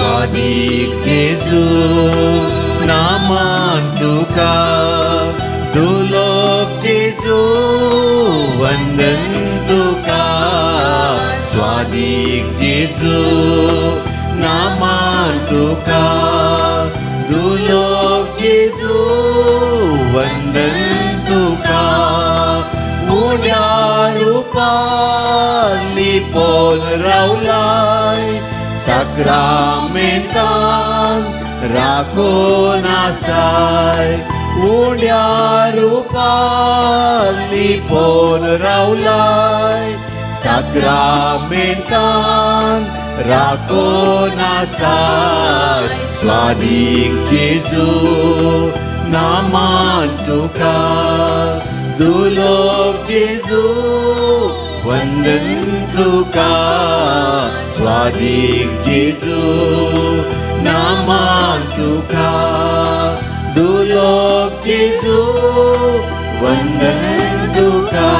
स्वादीक जेजू नामान तुका, दुलोक जेजू वंदन तुका. स्वादीक जेजू नामान तुका, दुलोक जेजू वंदन तुका. उण्या रुपान लिपोन रावलाय, साक्रामेंतान राखून आसाय. उण्या रुपान लिपोन रावलाय, साक्रामेंतान राखून आसाय. स्वादीक जेजू नामान तुका, दुलोक जेजू वंदन तुका. स्वादीक जेजू नामान तुका, दुलोक जेजू वंदन तुका.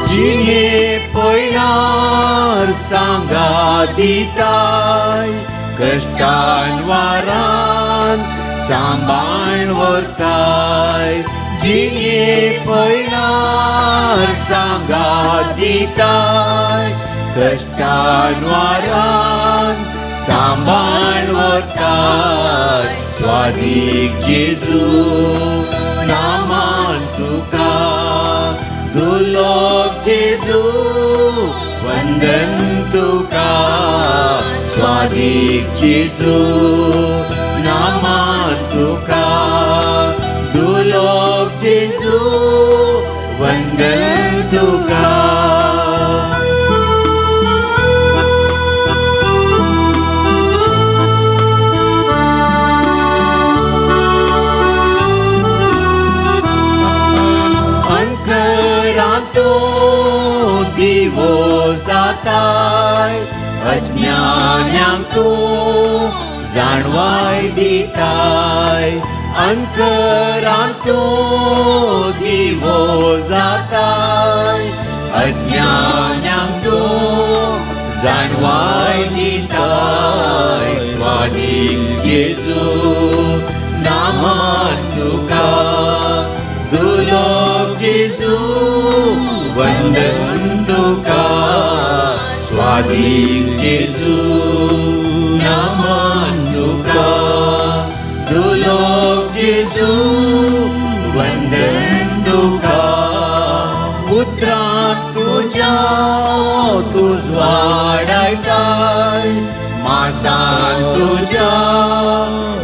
जिणे पयणार सांगा दिताय, कश्टान वारान सांबाळ व्हरताय. जिणे पयणार सांगा दिताय, कश्टान वारान सांबाळ व्हरताय. स्वादीक जेजू नामान तुका, दुलोक जेजू वंदन तुका. स्वादीक जेजू नामान तुका, दुलोक जेजू वंदन तुका. अंकरांतो दिवो जाताय, अज्ञान्यांक तूं जाणवाय दिताय. अंकरांतो दिवो जाताय, अज्ञान्यांक तूं जाणवाय दिताय. स्वादीक जेजू नामान तुका, दुलोक जेजू वंदन तुका. स्वादीक जेजू नामान तुका, दुलोक जेजू वंदन तुका. उतरां तुज्या तुजवाडायताय, मासान तुज्या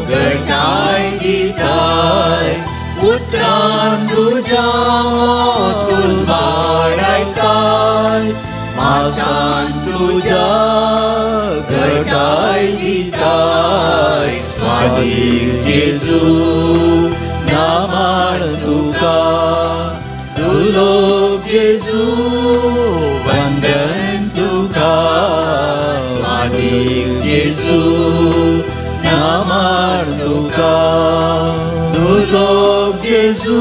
घटाय दिताय. उतरां तुज्या तुजवाडायताय, मासान तुज्या घटाय दिताय. स्वादीक जेजू नामान तुका, दुलोक जेजू वंदन तुका. स्वादीक जेजू नामान तुका, दुलोक जेजू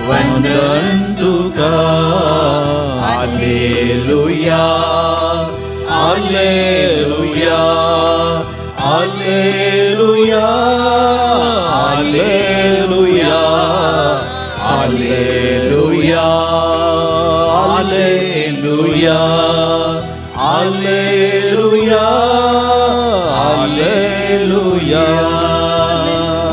वंदन तुका. Alleluia, Alleluia, Alleluia, Alleluia, Alleluia, Alleluia, Alleluia, Alleluia.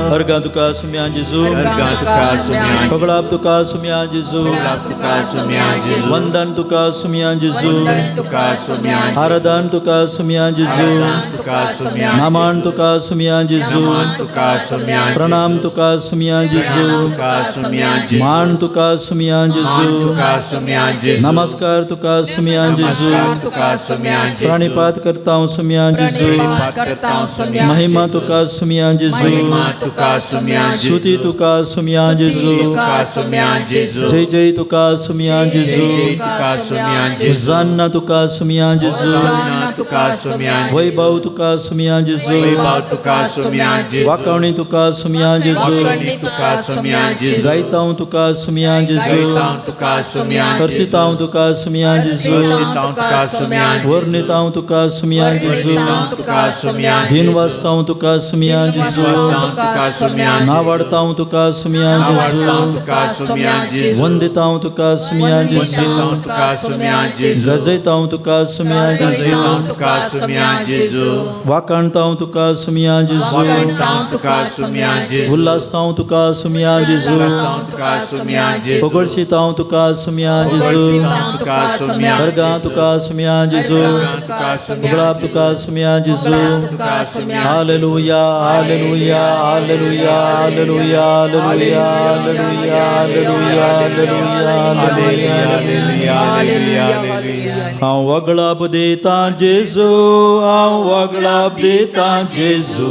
अर्गां तुका सुम्या जेजू. अर्गां तुका सुम्या. सगळाप तुका सुम्या जेजू. तुका सुम्या जेजू. वंदन तुका सुम्या जेजू. तुका सुम्या. आराधन तुका सुम्या जेजू. तुका सुम्या. नामान तुका सुम्या जेजू. तुका सुम्या. प्रणाम तुका सुम्या जेजू. तुका सुम्या जेजू. मान तुका सुम्या जेजू. तुका सुम्या जेजू. नमस्कार तुका सुम्या जेजू. तुका सुम्या जेजू. प्रणिपात करता सुम्या जेजू. करता सुम्या. महिमा तुका सुम्या जेजू. महिमा तुका तुका सुम्या स्तुती तुका सुम्या जेजू. तुका सुम्या जेजू. जय जय तुका सुम्या जेजू. जय तुका सुम्या जेजू. होजान्ना तुका सुम्या जेजू. होसान्ना तुका सुम्या. वैभव तुका सुम्या जेजू. वैभव तुका सुम्या जेजू. वाकवणी तुका सुम्या जेजू. वाकवणी तुका सुम्या जेजू. गायतांव तुका सुम्या जेजू. गायतांव तुका सुम्या जेजू. करसितांव तुका सुम्या जेजू. करसितांव तुका सुम्या जेजू. वर्णितांव तुका सुम्या जेजू. वर्णितांव तुका सुम्या जेजू. दिनवासतांव तुका सुम्या जेजू. दिनवासतांव तुका सुम्या जेजू. नावाडतांव तुका सुम्या जेजू. नावाडतांव तुका सुम्या जेजू. वंदितांव तुका सुम्या जेजू. वंदितांव तुका सुम्या जेजू. गजयतांव तुका सुम्या जेजू. गाजयतांव तुका सुम्या जेजू. वाकाणतांव तुका सुम्या जेजू. वाकाणतांव तुका सुम्या जेजू. उल्हासतांव तुका सुम्या जेजू. उल्हासतांव तुका सुम्या जेजू. होगळशीतांव तुका सुम्या जेजू. होगळशीतांव तुका सुम्या अर्गां तुका सुम्या जेजू. तुका सुम्या उगडाप तुका सुम्या जेजू. तुका सुम्या. Hallelujah, hallelujah, hallelujah, hallelujah, hallelujah, hallelujah, hallelujah, hallelujah, hallelujah. Hallelujah. हांव वगळाप दिता जेजू, हांव वगळाप दिता जेजू,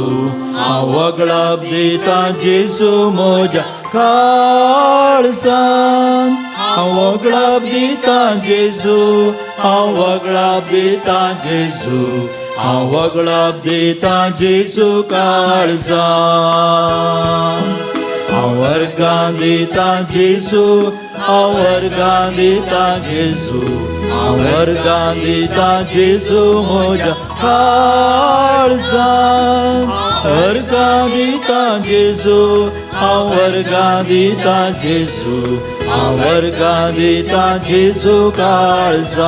हांव वगळाप दिता जेजू म्हज्या काळजान. हांव वगळाप दिता जेजू, हांव वगळाप दिता जेजू, हांव वगळाप दिता जेजू काळजान. हांव वर्गां दिता जेजू, हांव वर्गां दिता जेजू, हांव वर्गां दिता जेजू म्हज्या काळजान. वर्गां दिता जेजू, हांव वर्गां दिता जेजू, हांव वर्गां दिता जेजू काळजान.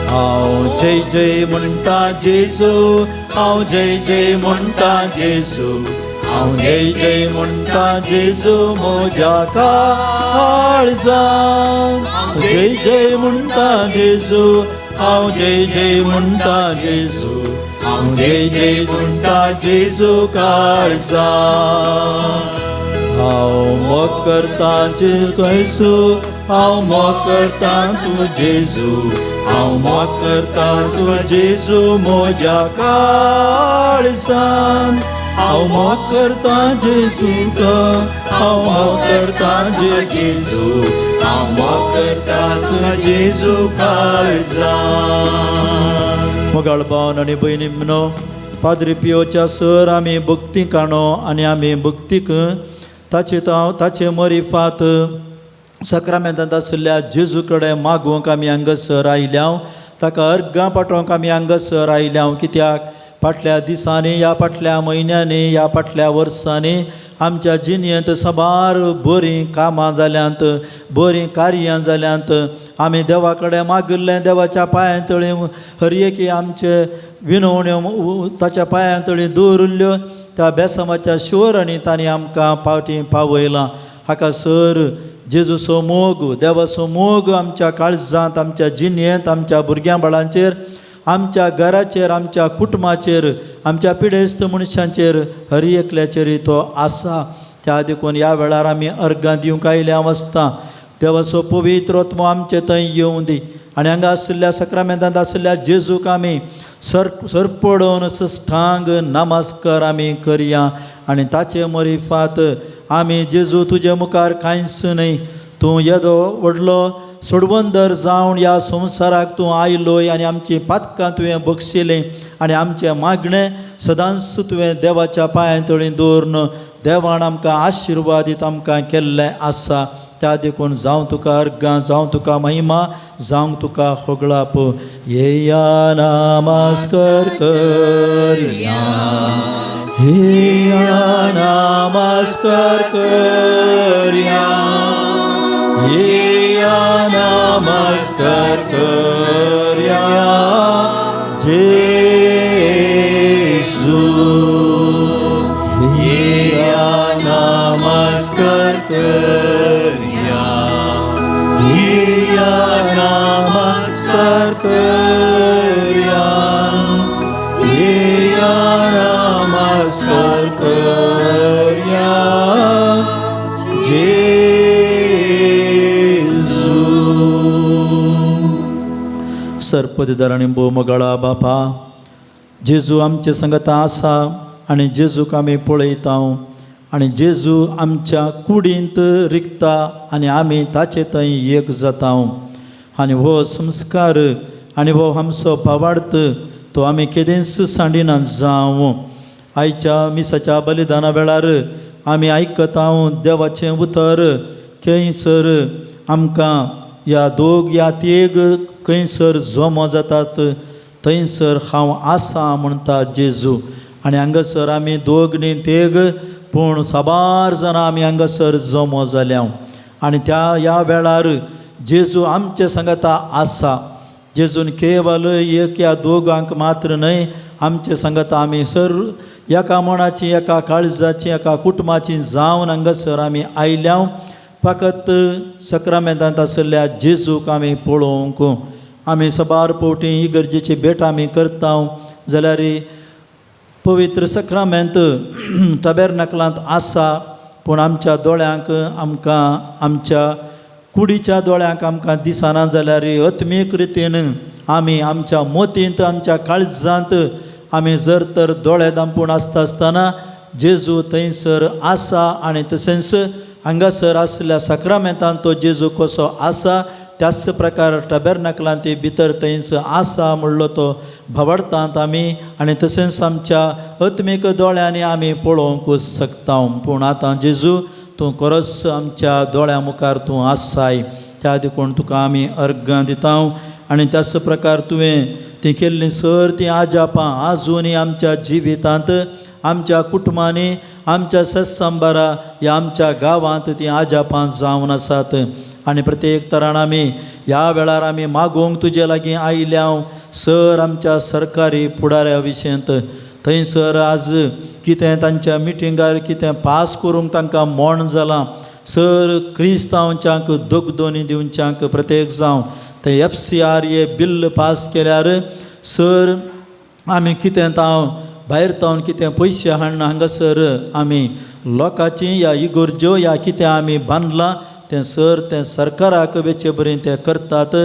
हांव जय जय म्हणटा जेजू, हांव जय जय म्हणटा जेजू, हांव जय जय म्हणटा जेजू म्हज्या काळजान. जय जय म्हणटा जेजू, हांव जय जय म्हणटा जेजू, हांव जय जय म्हणटा जेजू काळजान. हांव मोग करता जेजू, हांव मोग करता तूं जेजू, हांव मोग करता तूं जेजू म्हज्या काळजान. हांव मोग करता जेजू, हांव मोग करता जेजू, हांव मोग करता तूं जेजू काळजान. मोगाळ भावन आनी भयणी म्हणो, पाद्री पियोच्या सर आमी भक्ती काणो आनी आमी भक्तीक ताचे ताचे मरिफात सक्रामेंतांत आशिल्ल्या जेजू कडेन मागूंक आमी हांगासर आयल्या, ताका अर्गां पाठोवंक आमी हांगासर आयल्या. कित्याक फाटल्या दिसांनी, ह्या फाटल्या म्हयन्यांनी, ह्या फाटल्या वर्सांनी आमच्या जिणेंत साबार बरीं कामां जाल्यांत, बरीं कार्यां जाल्यांत. आमी देवा कडेन मागिल्लें, देवाच्या पांयां तळी हर एकी आमचे विनवण्यो ताच्या पांयां तळी दवरिल्ल्यो. त्या बेसामाच्या शिवरांनी तांणी आमकां पावटी पावयलां. हाका सर जेजूचो मोग, देवाचो मोग आमच्या काळजांत, आमच्या जिणेंत, आमच्या भुरग्यां बाळांचेर, आमच्या घराचेर, आमच्या कुटुंबाचेर, आमच्या पिडेस्त मनशांचेर, हर एकल्याचेर तो आसा. त्या देखून ह्या वेळार आमी अर्गां दिवंक आयल्या आसता. देवाचो पवित्र आत्मो आमचे थंय येवं दी आनी हांगा आशिल्ल्या सक्रामेंतांत आशिल्ल्या जेजूक आमी सरपडून सष्टांग नमस्कार आमी करया आनी ताचे मरिफात आमी जेजू तुजे मुखार कांयच न्हय, तूं येदो व्हडलो सोडवंदर जावन ह्या संवसाराक तूं आयलोय आनी आमची पातकां तुवें बक्षिलीं आनी आमचें मागणें सदांच तुवें देवाच्या पांयां तळी दवरून देवान आमकां आशिर्वादीत आमकां केल्लें आसा. त्या देखून जावं तुका अर्गां, जावं तुका महिमा, जावं तुका होगळाप. येया नमस्कार करया, येया नमस्कार करया, येया नमस्कार करया जेजू, येया नमस्कार करया, येया नमस्कार करया, येया नमस्कार करया जेजू. सरपतीदार आनी भोव मोगाळा बापा, जेजू आमचे संगता आसा आनी जेजूक आमी पळयता आनी जेजू आमच्या कुडींत रिगता आनी आमी ताचे थंय एक जाता. आनी हो संस्कार आनी हो आमचो भावार्थ तो आमी केदेंच सांडिना जावं. आयच्या मिसाच्या बलिदाना वेळार आमी आयकता देवाचें उतर खंयसर आमकां ह्या दोग या तेग खंयसर जमो जातात थंयसर हांव आसा म्हणटा जेजू. आनी हांगासर आमी दोग न्ही तेग पूण साबार जाणां आमी हांगासर जमो जाल्या आनी त्या ह्या वेळार जेजू आमचे सांगाता आसा. जेजून केवल एक या दोगांक मात्र न्हय आमचे सांगाता आमी सर एका मनाची एका काळजाची एका कुटुंबाची जावन हांगासर आमी आयल्या फकत सक्रामेंतांत आशिल्ल्या जेजूक आमी पळोवंक. आमी साबार फावटी इगर्जेची भेट आमी करता जाल्यार पवित्र सक्रामेंत टबेरनकलांत आसा पूण आमच्या दोळ्यांक आमकां आमच्या कुडीच्या दोळ्यांक आमकां दिसना जाल्यार आत्मीक रितीन आमी आमच्या मोतींत आमच्या काळजांत आमी जर तर दोळे दांपून आसता आसतना जेजू थंयसर आसा आनी तशेंच हांगासर आसल्या सक्रामेंतान तो जेजू कसो आसा त्याच प्रकार टबेरनकलांत भितर थंयच आसा म्हणलो तो भावार्थांत आमी आनी तशेंच आमच्या आत्मीक दोळ्यांनी आमी पळोवंक शकता. पूण आतां जेजू तूं खरोच आमच्या दोळ्यां मुखार तूं आसाय त्या देखून तुका आमी अर्गां दिता. आनी त्याच प्रकार तुवें ती केल्ली सर ती आजापां आजुनूय आमच्या जिवितांत आमच्या कुटुंबांनी आमच्या सत्संबारा ह्या आमच्या गांवांत ती आजापां जावन आसात. आनी प्रत्येक तरान आमी ह्या वेळार आमी मागूंक तुजे लागीं आयल्या सर आमच्या सरकारी फुडाऱ्या विशयंत थंयसर आज कितें तांच्या मिटिंगार कितें पास करूंक तांकां मोण जालां सर क्रिस्तांवच्यांक दोगदोनी दिवच्यांक प्रत्येक जावं तें FCRA bill pass केल्यार सर आमी कितें तांव भायर तावन कितें पयशे हाडून हांगासर आमी लोकांची ह्या इगर्ज्यो ह्या कितें आमी बांदलां तें सर तें सरकाराक वेचे बरें तें करतात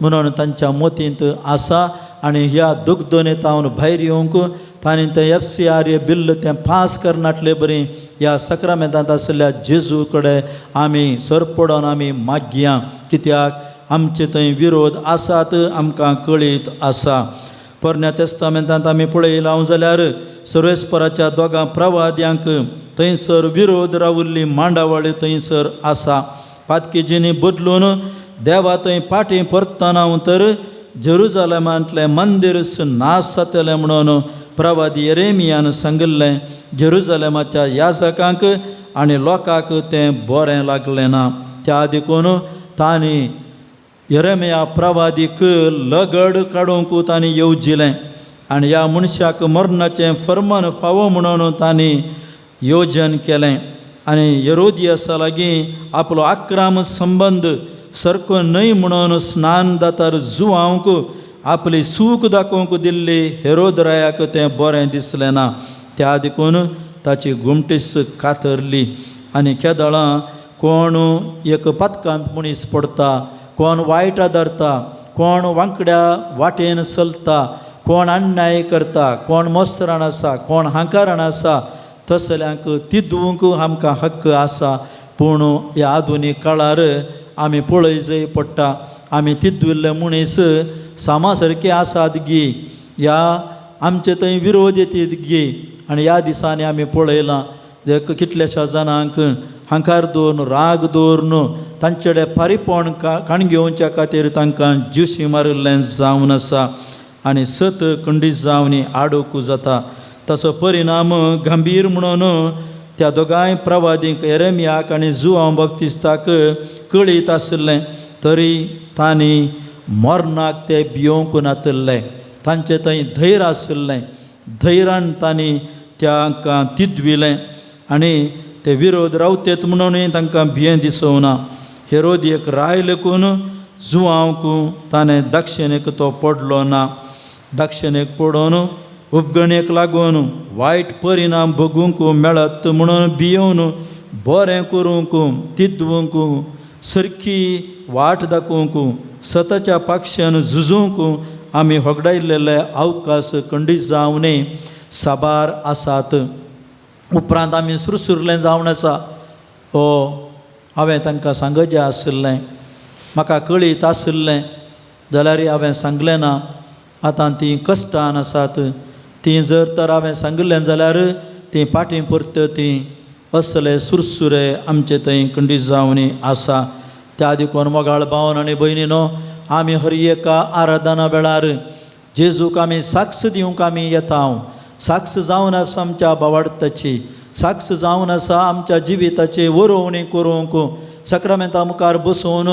म्हणून तांच्या मोतींत आसा. आनी ह्या दुगदोनी तावन भायर येवंक तांणी तें FCRA bill तें पास करनाटले बरीं ह्या सक्रामेंतांत आशिल्ल्या जेजू कडेन आमी सर पडोन आमी मागया कित्याक आमचे थंय विरोध आसात आमकां कळीत आसा. पोरण्या तेस्तामेंतांत आमी पळयलां जाल्यार सर्वेस्पराच्या दोगां प्रवाद्यांक थंयसर विरोध रावल्ली मांडावळ थंयसर आसा. पातकेजींनी बदलून देवा थंय फाटीं परतना तर जेरुजालेमांतलें मंदीर नाश जातलें म्हणून प्रवादी येरेमियान सांगिल्लें. जेरुजालेमाच्या याजकांक आनी लोकांक तें बरें लागलें ना त्या देखून तांणी येरेमिया प्रवादीक लगड काडूंक तांणी येवजिलें आनी ह्या मनशाक मरणाचें फर्मान फावो म्हणून तांणी योजन केलें. आनी हेरोदियसा लागीं आपलो आक्राम संबंद सारको न्हय म्हणून स्नान दातार जुवांक आपली सूख दाखोवंक दिल्ली हेरोदरायाक तें बरें दिसलें ना त्या देखून ताची घुमटीस कातरली. आनी केदळां कोण एक पथकांत मनीस पडटा कोण वायट धरता कोण वांकड्या वाटेन चलता कोण अन्याय करता कोण मस्तरान आसा कोण हांकारान आसा तसल्यांक तिदूंक आमकां हक्क आसा. पूण ह्या आधुनीक काळार आमी पळय जंय पडटा आमी तिदुल्ले मनीस सामा सारके आसात गी ह्या आमचे थंय विरोध येतीत गी. आनी ह्या दिसांनी आमी पळयलां कितल्याश्या जाणांक हांकार दवरून राग दवरून तांचे कडेन फारीपण काण घेवच्या खातीर तांकां ज्युशी मारिल्लें जावन आसा आनी सत खंडीत जावन आडोकू जाता. तसो परिणाम गंभीर म्हणून त्या दोगांय प्रवादींक येरेमियाक आनी जुआंव बाप्तिस्ताक कळीत आशिल्लें तरी तांणी मरणाक ते भियोवंक नातिल्ले. तांचे थंय धैर्य आशिल्लें धैर्यान तांणी तांकां तिदविलें आनी ते विरोध रावतेत म्हणूनय तांकां भियें दिसोवना. हेरोद एक राय लेखून जुआंवक ताणें दक्षिणेक तो पडलो ना. दक्षिणेक पडोवन उपगणेक लागून वायट परिणाम भोगूंक मेळत म्हणून भियोवन बरें करूंक तिदवूंक सारकी वाट दाखोवंक सताच्या पक्षान झुजूंक आमी होगडायल्ले अवकाश खंडीत जावं न्हय. साबार आसात. उपरांत आमी सुरसुरलें जावन आसा. ओ हांवें तांकां सांगचें आशिल्लें, म्हाका कळीत आशिल्लें जाल्यार हांवें सांगलें ना. आतां तीं कश्टान आसात, तीं जर तर हांवें सांगिल्लें जाल्यार तीं फाटीं परत तीं असले सुरसुरे आमचे थंय खंडीत जावन आसा. त्या देखून मोगाळ भावन आनी भयणीनो, आमी हर एका आराधना वेळार जेजूक आमी साक्ष दिवंक आमी येता. साक्ष जावन आसा आमच्या बावाडताची, साक्ष जावन आसा आमच्या जिविताची वरोवणी करूंक. साक्रामेंता मुखार बसोवन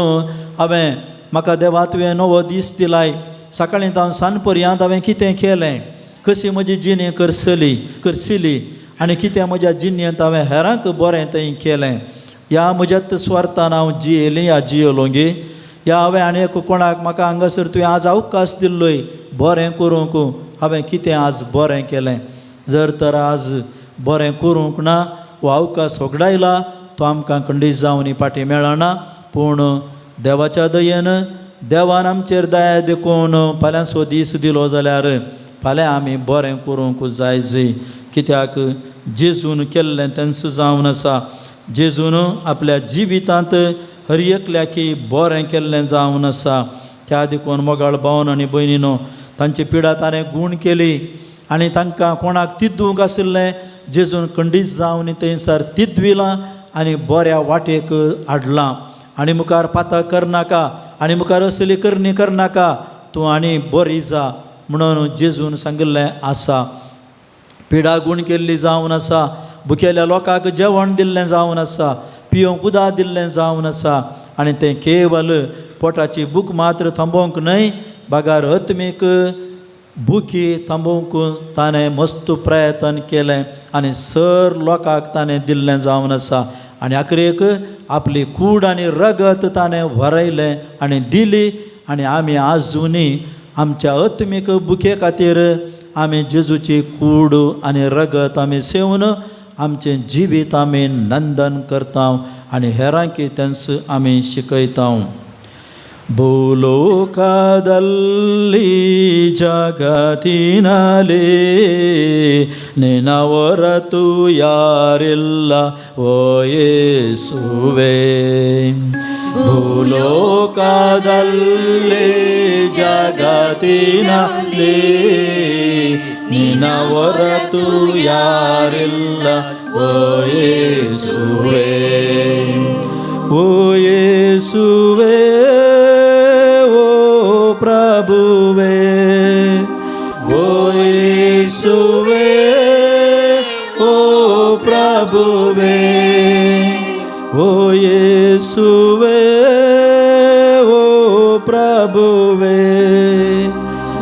हांवें म्हाका देवा तुवें नवो दीस दिलाय, सकाळीं हांव सान पर्यंत हांवें कितें केलें, कशी म्हजी जिणी करसिली आनी कितें म्हज्या जिणेंत हांवें हेरांक बरें थंय केलें. ह्या म्हज्याच स्वार्थान हांव जियेलीं या जियेलो गे, ह्या हांवें आनी एक कोणाक म्हाका हांगासर तुवें आज अवकाश दिल्लोय बरें करूंक, हांवें कितें आज बरें केलें. जर तर आज बरें करूंक ना हो अवकाश होगडायला तो आमकां खंडीत जावन फाटीं मेळना. पूण देवाच्या दयेन देवान आमचेर दया देखून फाल्यांचो दीस दिलो जाल्यार फाल्यां आमी बरें करूंक जाय जय. कित्याक जेजून केल्लें तेंच जावन आसा. जेजून आपल्या जिवितांत हर एकल्याकी बरें केल्लें जावन आसा. त्या देखून मोगाळ भावन आनी भयणीनो, तांची पिडा ताणें गूण केली आनी तांकां कोणाक तिद्दूंक आशिल्लें जेजून खंडीत जावन थंयसर तिद्विलां आनी बऱ्या वाटेक हाडलां. आनी मुखार पातां करनाका आनी मुखार असली करणी करनाका, तूं आनी बरी जा म्हणून जेजून सांगिल्लें आसा. पिडा गूण केल्ली जावन आसा, भुकेल्या लोकांक जेवण दिल्लें जावन आसा, पिवंक उदक दिल्लें जावन आसा. आनी तें केवल पोटाची भूक मात्र थांबोवंक न्हय, बगार आत्मीक भुकी थांबोवंक ताणें मस्त प्रयत्न केलें आनी सर लोकांक ताणें दिल्लें जावन आसा. आनी आखरेक आपली कूड आनी रगत ताणें वरयलें आनी दिली. आनी आमी आजुनूय आमच्या आत्मीक भुके खातीर आमी जेजूची कूड आनी रगत आमी सेवन आमचें जिवीत आमी नंदन करता आनी हेरांकी तेंच आमी शिकयता. ಭೂಲೋಕದಲ್ಲಿ ಜಗತ್ತಿನಲ್ಲಿ ನಿನ್ನ ಹೊರತು ಯಾರಿಲ್ಲ ಓ ಯೇಸುವೆ. ಭೂಲೋಕದಲ್ಲಿ ಜಗತ್ತಿನಲ್ಲಿ ನಿನ್ನ ಹೊರತು ಯಾರಿಲ್ಲ ಓ ಯೇಸುವೆ. ಓ ಯೇಸುವೆ, ಓ ಪ್ರಭುವೆ, ಓ ಯೇಸುವೆ, ಓ ಪ್ರಭುವೆ, ಓ ಯೇಸುವೆ, ಓ ಪ್ರಭುವೆ,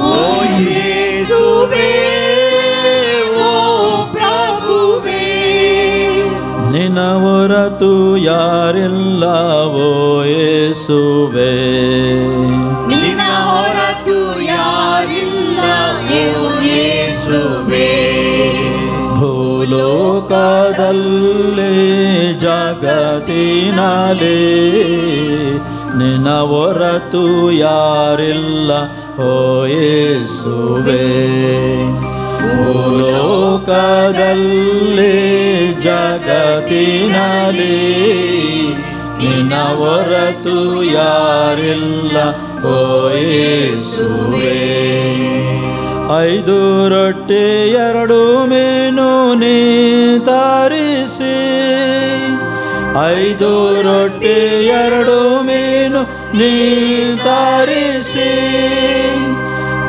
ಓ ಯೇಸುವೆ, ಓ ಪ್ರಭುವೆ, ನಿನ್ನ ಹೊರತು ಯಾರಿಲ್ಲ ಓ ಯೇಸುವೆ. ನಿನ್ನ ಹೊರತು ಯಾರಿಲ್ಲ ಓ ಯೇಸುವೆ. ಭೂಲೋಕದಲ್ಲಿ ಜಗತ್ತಿನಲ್ಲಿ ನಿನ್ನ ಹೊರತು ಯಾರಿಲ್ಲ ಓ ಯೇಸುವೆ. ಭೂಲೋಕದಲ್ಲಿ ಜಗತ್ತಿನಲ್ಲಿ ನಿನ್ನ ಹೊರತು ಯಾರಿಲ್ಲ ಓ ಯೇಸುವೆ. 5 ರೊಟ್ಟಿ 2 ಮೀನು ನೀ ತರಿಸಿ, 5 ರೊಟ್ಟಿ 2 ಮೀನು ನೀ ತರಿಸಿ,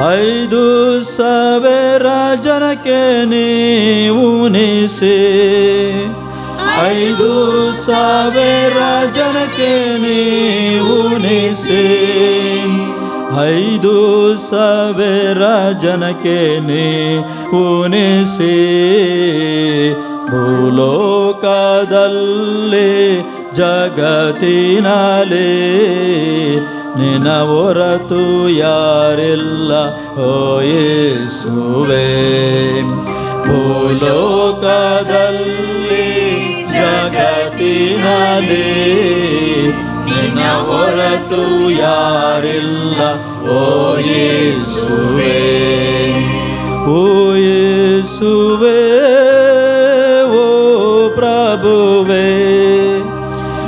5,000 ಜನಕ್ಕೆ ನೀವು ಉಣಿಸಿ, 5,000 ಜನಕ್ಕೆ ನೀವು ಉಣಿಸಿ, 5,000 ಜನಕ್ಕೆ ನೀವು ಉಣಿಸಿ, ಭೂಲೋಕದಲ್ಲಿ ಜಗತ್ತಿನಲ್ಲಿ ನಿನ್ನ ಹೊರತು ಯಾರಿಲ್ಲ ಓ ಯೇಸುವೆ. ಭೂಲೋಕದಲ್ಲಿ ಜಗತ್ತಿನಲ್ಲಿ ನಿನ್ನ ಹೊರತು ಯಾರಿಲ್ಲ ಓ ಯೇಸುವೆ. ಓ ಯೇಸುವೆ. ಯೇಸುವೇ ಓ ಪ್ರಭುವೇ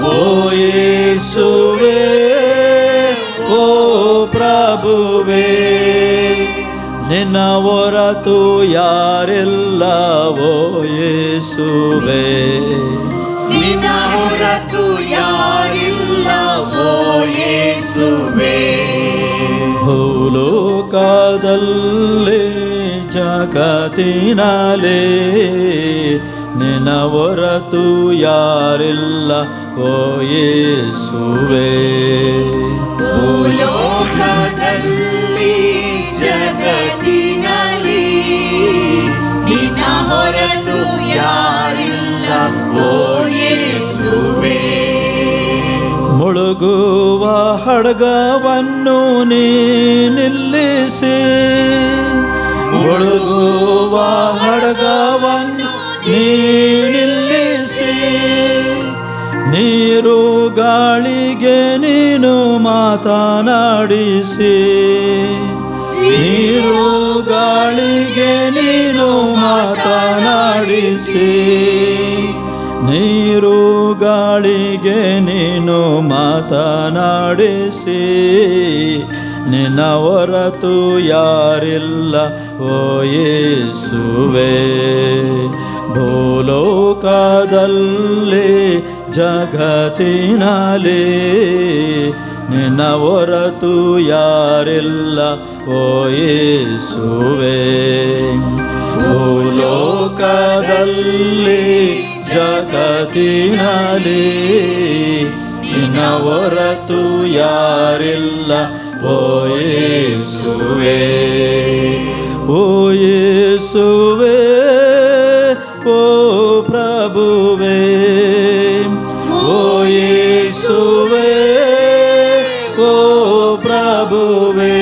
ಓ ಯೇಸುವೇ ಓ ಪ್ರಭುವೇ ನಿನ್ನ ಹೊರತು ಯಾರಿಲ್ಲ ಓ ಯೇಸುವೇ. ನಿನ್ನ ಹೊರತು ಯಾರಿಲ್ಲ ಓ ಯೇಸುವೇ. ಭೂಲೋಕದಲ್ಲಿ ಜಗತ್ತಿನಲ್ಲಿ ನಿನ್ನ ಹೊರತು ಯಾರಿಲ್ಲ ಓ ಯೇಸುವೇ. ಭೂಲೋಕದಲ್ಲಿ ಜಗತ್ತಿನಲ್ಲಿ ನಿನ್ನ ಹೊರತು ಯಾರಿಲ್ಲ ಓ ಯೇಸುವೇ. ಮುಳುಗುವ ಹಡಗವನ್ನು ನೀ ನಿಲ್ಲಿಸಿ, ಮುಳುಗುವ ಹಡಗವನ್ನು ನೀ ನಿಲ್ಲಿಸಿ, ನೀರು ಗಾಳಿಗೆ ನೀನು ಮಾತನಾಡಿಸಿ, ನೀರು ಗಾಳಿಗೆ ನೀನು ಮಾತನಾಡಿಸಿ, ನೀರು ಗಾಳಿಗೆ ನೀನು ಮಾತನಾಡಿಸಿ, ನಿನ್ನ ಹೊರತು ಯಾರಿಲ್ಲ ಓ ಯೇಸುವೇ. ಭೂಲೋಕದಲ್ಲಿ ಜಗತ್ತಿನಲ್ಲಿ ನಿನ್ನ ಹೊರತು ಯಾರಿಲ್ಲ ಓ ಯೇಸುವೇ. ಭೂಲೋಕದಲ್ಲಿ ಜಗತ್ತಿನಲ್ಲಿ ನಿನ್ನ ಹೊರತು ಯಾರಿಲ್ಲ ಓ ಯೇಸುವೇ. ಓ ಯೇಸುವೇ ಓ ಪ್ರಭುವೇ ಓ ಯೇಸುವೇ ಓ ಪ್ರಭುವೇ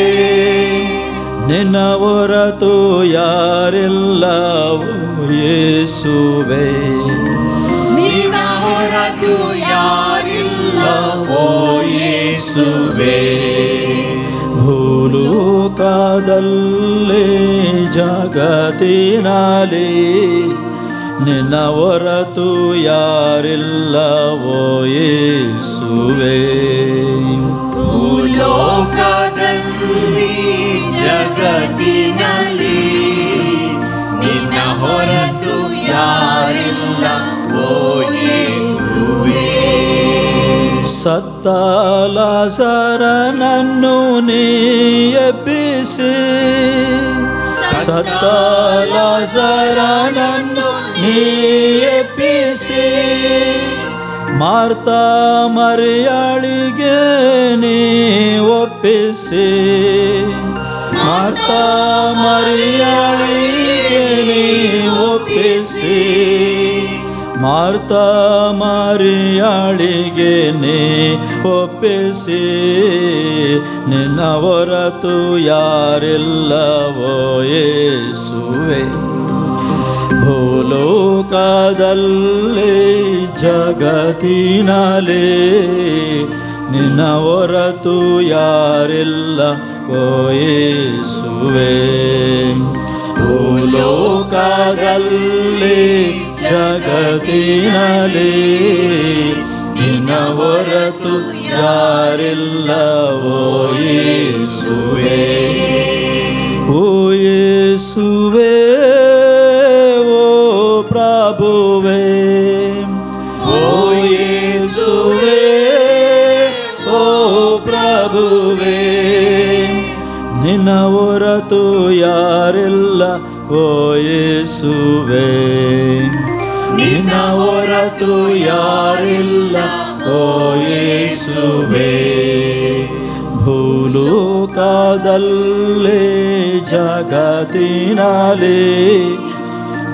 ನಿನ್ನ ಹೊರತು ಯಾರಿಲ್ಲ ಓ ಯೇಸುವೇ. ನಿನ್ನ ಹೊರತು ಯಾರಿಲ್ಲ ಓ ಯೇಸುವೇ. ಭೂಲೋಕದಲ್ಲಿ ಜಗತ್ತಿನಲ್ಲಿ ನಿನ್ನ ಹೊರತು ಯಾರಿಲ್ಲ ಓ ಯೇಸುವೇ. ಭೂಲೋಕದಲ್ಲಿ ಜಗತ್ತಿನಲ್ಲಿ ನಿನ್ನ ಹೊರತು ಯಾರಿಲ್ಲ ಓ ಯೇಸುವೇ. ಸತ್ತ ಲಾಜರನನ್ನು ನೀ ಎಬ್ಬಿಸಿ, ಸತ್ತ ಲಾಜರನನ್ನು ನೀ ಎಬ್ಬಿಸಿ, ಮಾರ್ತಾ ಮರಿಯಾಳಿಗೆ ನೀ ಒಪ್ಪಿಸಿ, ಮಾರ್ತಾ ಮರಿಯಾಳಿಗೆ ನೀ ಒಪ್ಪಿಸಿ, ಮಾರ್ತಾ ಮರಿಯಾಳಿಗೆ ನೀ ಒಪ್ಪಿಸಿ, ನಿನ್ನ ಹೊರತು ಯಾರಿಲ್ಲವೋ ಯೇಸುವೆ. ಭೂಲೋಕದಲ್ಲಿ ಜಗತ್ತಿನಲ್ಲಿ ನಿನ್ನ ಹೊರತು ಯಾರಿಲ್ಲ ಓ ಯೇಸುವೆ. ಭೂಲೋಕದಲ್ಲಿ ಜಗತ್ತಿನಲ್ಲಿ ನಿನ್ನ ಹೊರತು ಯಾರಿಲ್ಲ ಓ ಯೇಸುವೆ. ಓ ಯೇಸುವೆ ಓ ಪ್ರಭುವೇ ಓ ಯೇಸುವೆ ಓ ಪ್ರಭುವೇ ನಿನ್ನ ಹೊರತು ಯಾರಿಲ್ಲ ಓ ಯೇಸುವೇ. ನಿನ್ನ ಹೊರತು ಯಾರಿಲ್ಲ ಓ ಯೇಸುವೇ. ಭೂಲೋಕದಲ್ಲಿ ಜಗತ್ತಿನಲ್ಲಿ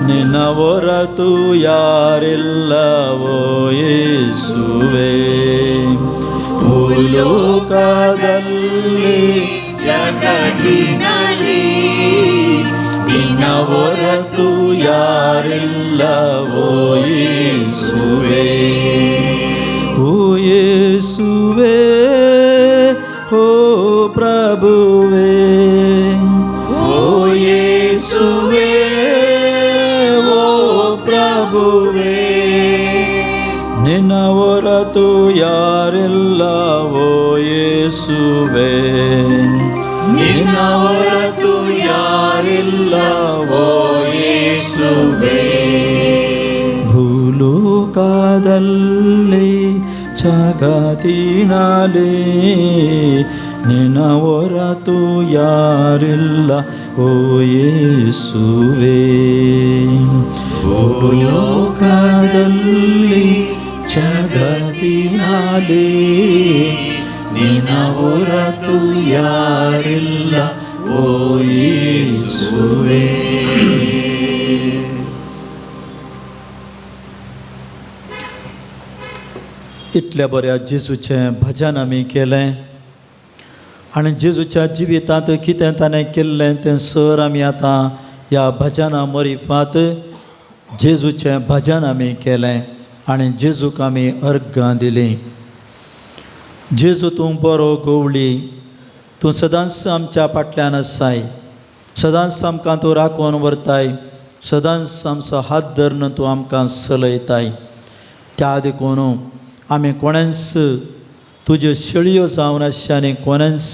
ನಿನ್ನ ಹೊರತು ಯಾರಿಲ್ಲ ಓ ಯೇಸುವೇ. ಭೂಲೋಕದಲ್ಲಿ ಜಗತ್ತಿನಲ್ಲಿ ನಿನ್ನ ಹೊರತು ಯಾರಿಲ್ಲ ಓ ಯೇಸುವೇ. ಓ ಯೇಸುವೇ ಓ ಪ್ರಭುವೇ ಓ ಯೇಸುವೇ ನಿನ್ನ ಹೊರತು ಯಾರಿಲ್ಲ ಓ ಯೇಸುವೆ. ನಿನ್ನ ಹೊರತು ಯಾರಿಲ್ಲ ಓ ಯೇಸುವೆ. ಭೂಲೋಕದಲ್ಲಿ ಜಗತ್ತಿನಲ್ಲಿ ನಿನ್ನ ಹೊರತು ಯಾರಿಲ್ಲ ಓ ಯೇಸುವೆ. ಭೂಲೋಕದಲ್ಲಿ ಜಗತ್ತಿನಲ್ಲಿ ನಿನ್ನ ಹೊರತು ಯಾರಿಲ್ಲ ಓ ಯೇಸುವೆ. इतल्या बऱ्या जेजूचें भजन आमी केलें आनी जेजूच्या जिवितांत कितें ताणें केल्लें तें सर आमी आतां ह्या भजना मरिफात जेजूचें भजन आमी केलें आनी जेजूक आमी अर्गां दिलीं. जेजू तूं बरो गवळी, तूं सदांच आमच्या फाटल्यान आसाय, सदांच आमकां तूं राखून व्हरताय, सदांच आमचो हात धरून तूं आमकां चलयताय. त्या देखून आमी कोणेंच तुज्यो शेळयो जावन आसचे आनी कोणेंच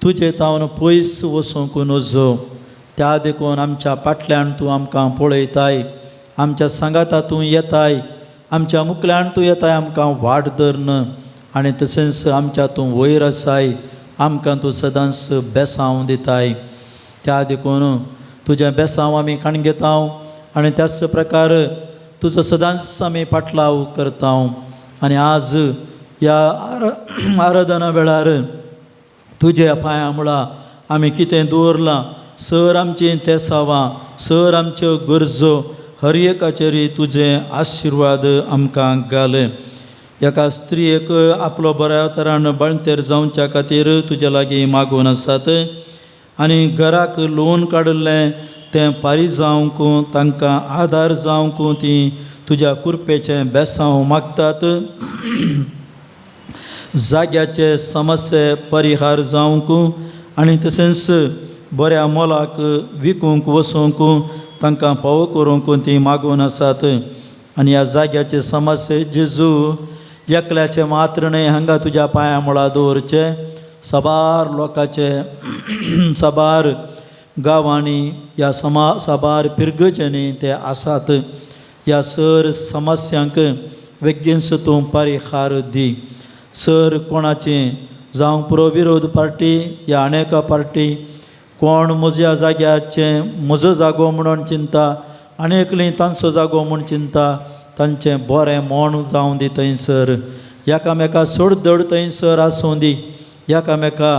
तुजे तावन पयस वचूंक नजो. त्या देखून आमच्या फाटल्यान तूं आमकां पळयताय, आमच्या सांगाता तूं येताय, आमच्या मुखल्यान तूं येताय आमकां वाट धरून, आनी तशेंच आमच्या तूं वयर आसाय, आमकां तूं सदांच बेसांव दिताय. त्या देखून तुजें बेसांव आमी काण घेता आनी त्याच प्रकार तुजो सदांच आमी फाटलाव करता. आनी आज ह्या आराधना वेळार तुज्या पांयां मुळा आमी कितें दवरलां सर आमचीं तेसावां, सर आमच्यो गरजो, हर एकाचेर तुजें आशिर्वाद आमकां घाल. एका स्त्रियेक आपलो बऱ्या तरान बाळंतेर जावच्या खातीर तुज्या लागीं मागून आसात आनी घराक लोन काडिल्लें तें पारी जावंक तांकां आदार जावंक तीं तुज्या कुरपेचें बेसांव मागतात. जाग्याचे समस्ये परिहार जावंक आनी तशेंच बऱ्या मोलाक विकूंक वचूंक तांकां पावो करूंक तीं मागून आसात. आनी ह्या जाग्याचे समस्ये जेजू एकल्याचे मात्र न्हय हांगा तुज्या पांयां मुळा दवरचे, साबार लोकांचे साबार गांवांनी ह्या साबार पिरगजांनी ते आसात. ह्या सर समस्यांक बेगीनसो तूं परिहार दी. सर कोणाचें जावं पुरो विरोध पार्टी या अनेका पार्टी कोण म्हज्या जाग्याचें म्हजो जागो म्हणून चिंता आनी एकलीं तांचो जागो म्हूण चिंता, तांचें बरें म्हण जावं दी थंयसर. एकामेका सोडदड थंयसर आसूं दी, एकामेका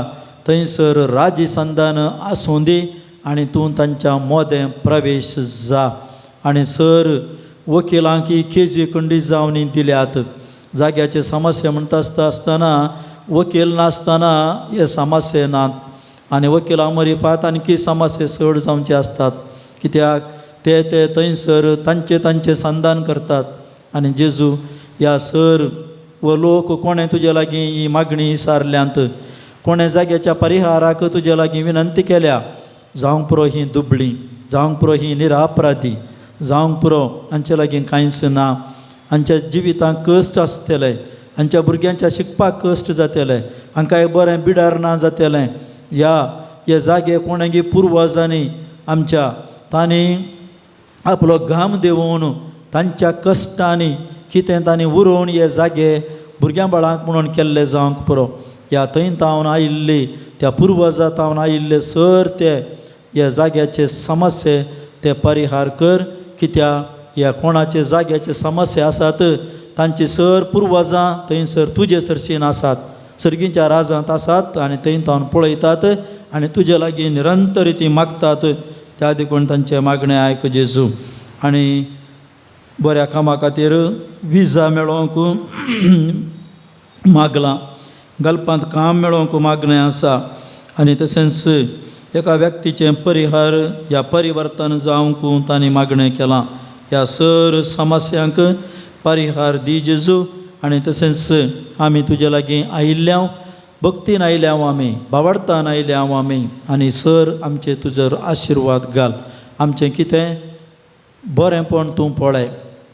थंयसर राजी संदान आसूं दी आनी तूं तांच्या मोदें प्रवेश जा. आनी सर वकिलांक ही केजी खंडीत जावन दिल्यात. जाग्याचे समस्या म्हणटा आसता आसतना वकील नासतना हे समस्या नात आनी वकिलां मरिपात आणखी समस्या चड जावचे आसतात, कित्याक ते ते थंयसर तांचे तांचे संदान करतात. आनी जेजू ह्या सर वो लोक कोणें तुजे लागीं ही मागणी सारल्यांत, कोणें जाग्याच्या परिहाराक तुजे लागीं विनंती केल्या, जावंक पुरो ही दुबळी, जावंक पुरो ही निरापराधी, जावंक पुरो हांचे लागीं कांयच ना, हांच्या जिवितांत कश्ट आसतले, हांच्या भुरग्यांच्या शिकपाक कश्ट जातले, हांकां एक बरें बिडार ना जातलें, ह्या हे जागे कोणेगी पुर्वजांनी आमच्या तांणी आपलो घाम देंवोवन तांच्या कश्टांनी कितें तांणी उरोवन हे जागे भुरग्यां बाळांक म्हणून केल्ले जावंक पुरो. ह्या थंय तावन आयिल्ली त्या पुर्वजा तावन आयिल्ले सर ते ह्या जाग्याचे समस्ये ते परिहार कर, कित्याक ह्या कोणाचे जाग्याचे समस्या आसात तांची सर पुर्वजां थंयसर तुजे सरशीन आसात, सर्गीच्या राजांत आसात आनी थंय तावन पळयतात आनी तुजे लागीं निरंतर ती मागतात. त्या देखून तांचें मागणें आयक जेजू. आनी बऱ्या कामा खातीर विजा मेळोवंक मागलां, गल्पांत काम मेळोवंक मागणें आसा आनी तशेंच एका व्यक्तीचें परिहार ह्या परिवर्तन जावंक तांणी मागणें केलां. ह्या सर समस्यांक परिहार दी जेजू. आनी तशेंच आमी तुजे लागीं आयिल्ल्या भक्तीन आयल्या आमी, भावार्थान आयल्या आमी, आनी सर आमचे तुजो आशिर्वाद घाल. आमचें कितें बरेंपण तूं पळय,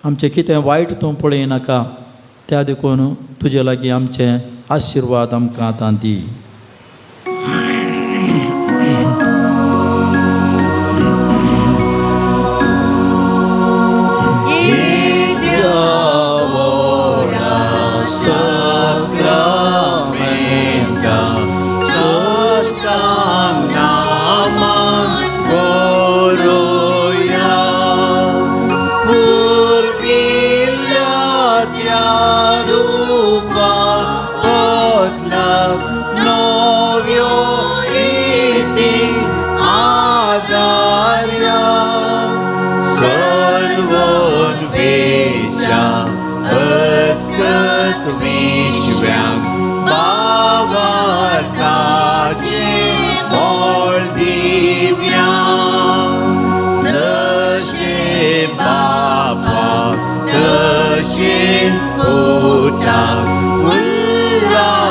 आमचें कितें वायट तूं पळयनाका, त्या देखून तुजे लागीं आमचे आशिर्वाद आमकां आतां दी. Sacramenta sostang naman goroya purbilyat yarupa potlak novyo riti adarya सर्वोन वेच्या अस्कत विश्व्यांक बावार्थाचे बळ दिव्या जशें बापा तशेंच पुताक उल्हासानी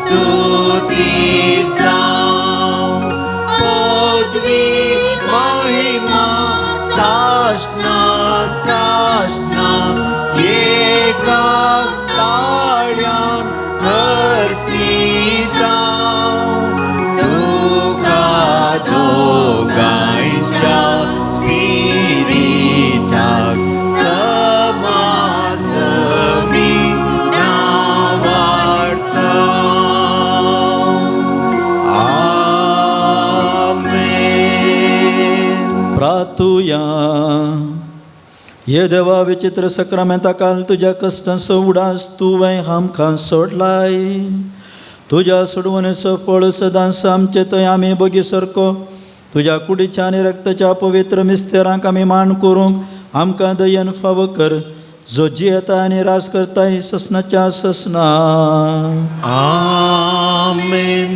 स्तुती जावं पदवी महिमा सासना सासना एका ताळ्यान हर्षिता तुका दोगांयच्या स्पिरिताक समासमी नावार्ता. आमेन. प्रातुया हे देवा विचित्र सक्रामेंता काल तुज्या कश्टांचो उडास तुवें आमकां सोडलाय. तुज्या सोडवणेचो फळ सदांच आमचे थंय आमी बगी सारको तुज्या कुडीच्या आनी रक्ताच्या पवित्र मिस्तेरांक आमी मान करूंक आमकां दयेन फावो कर, जो जियेता आनी राज करताय ससनाच्या ससना. आमेन.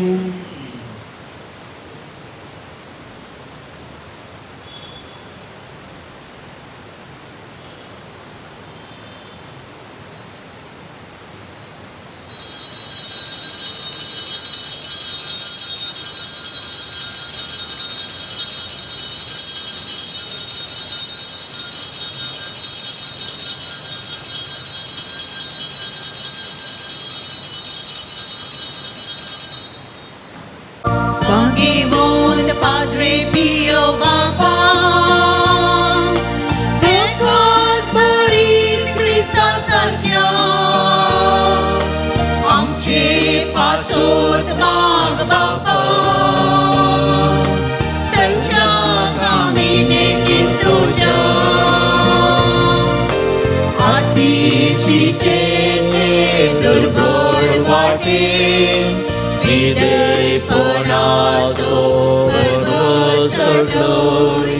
Pag-ibon, Padre Pio Baba, Prekas parin Krista सारक्या, आमचे पासूत माग बाबा, संच्या कामिनेकीन तुज्या, आसिसीचे ते दुर्बळ वाटेन, विधेयपणाचो सोडलोय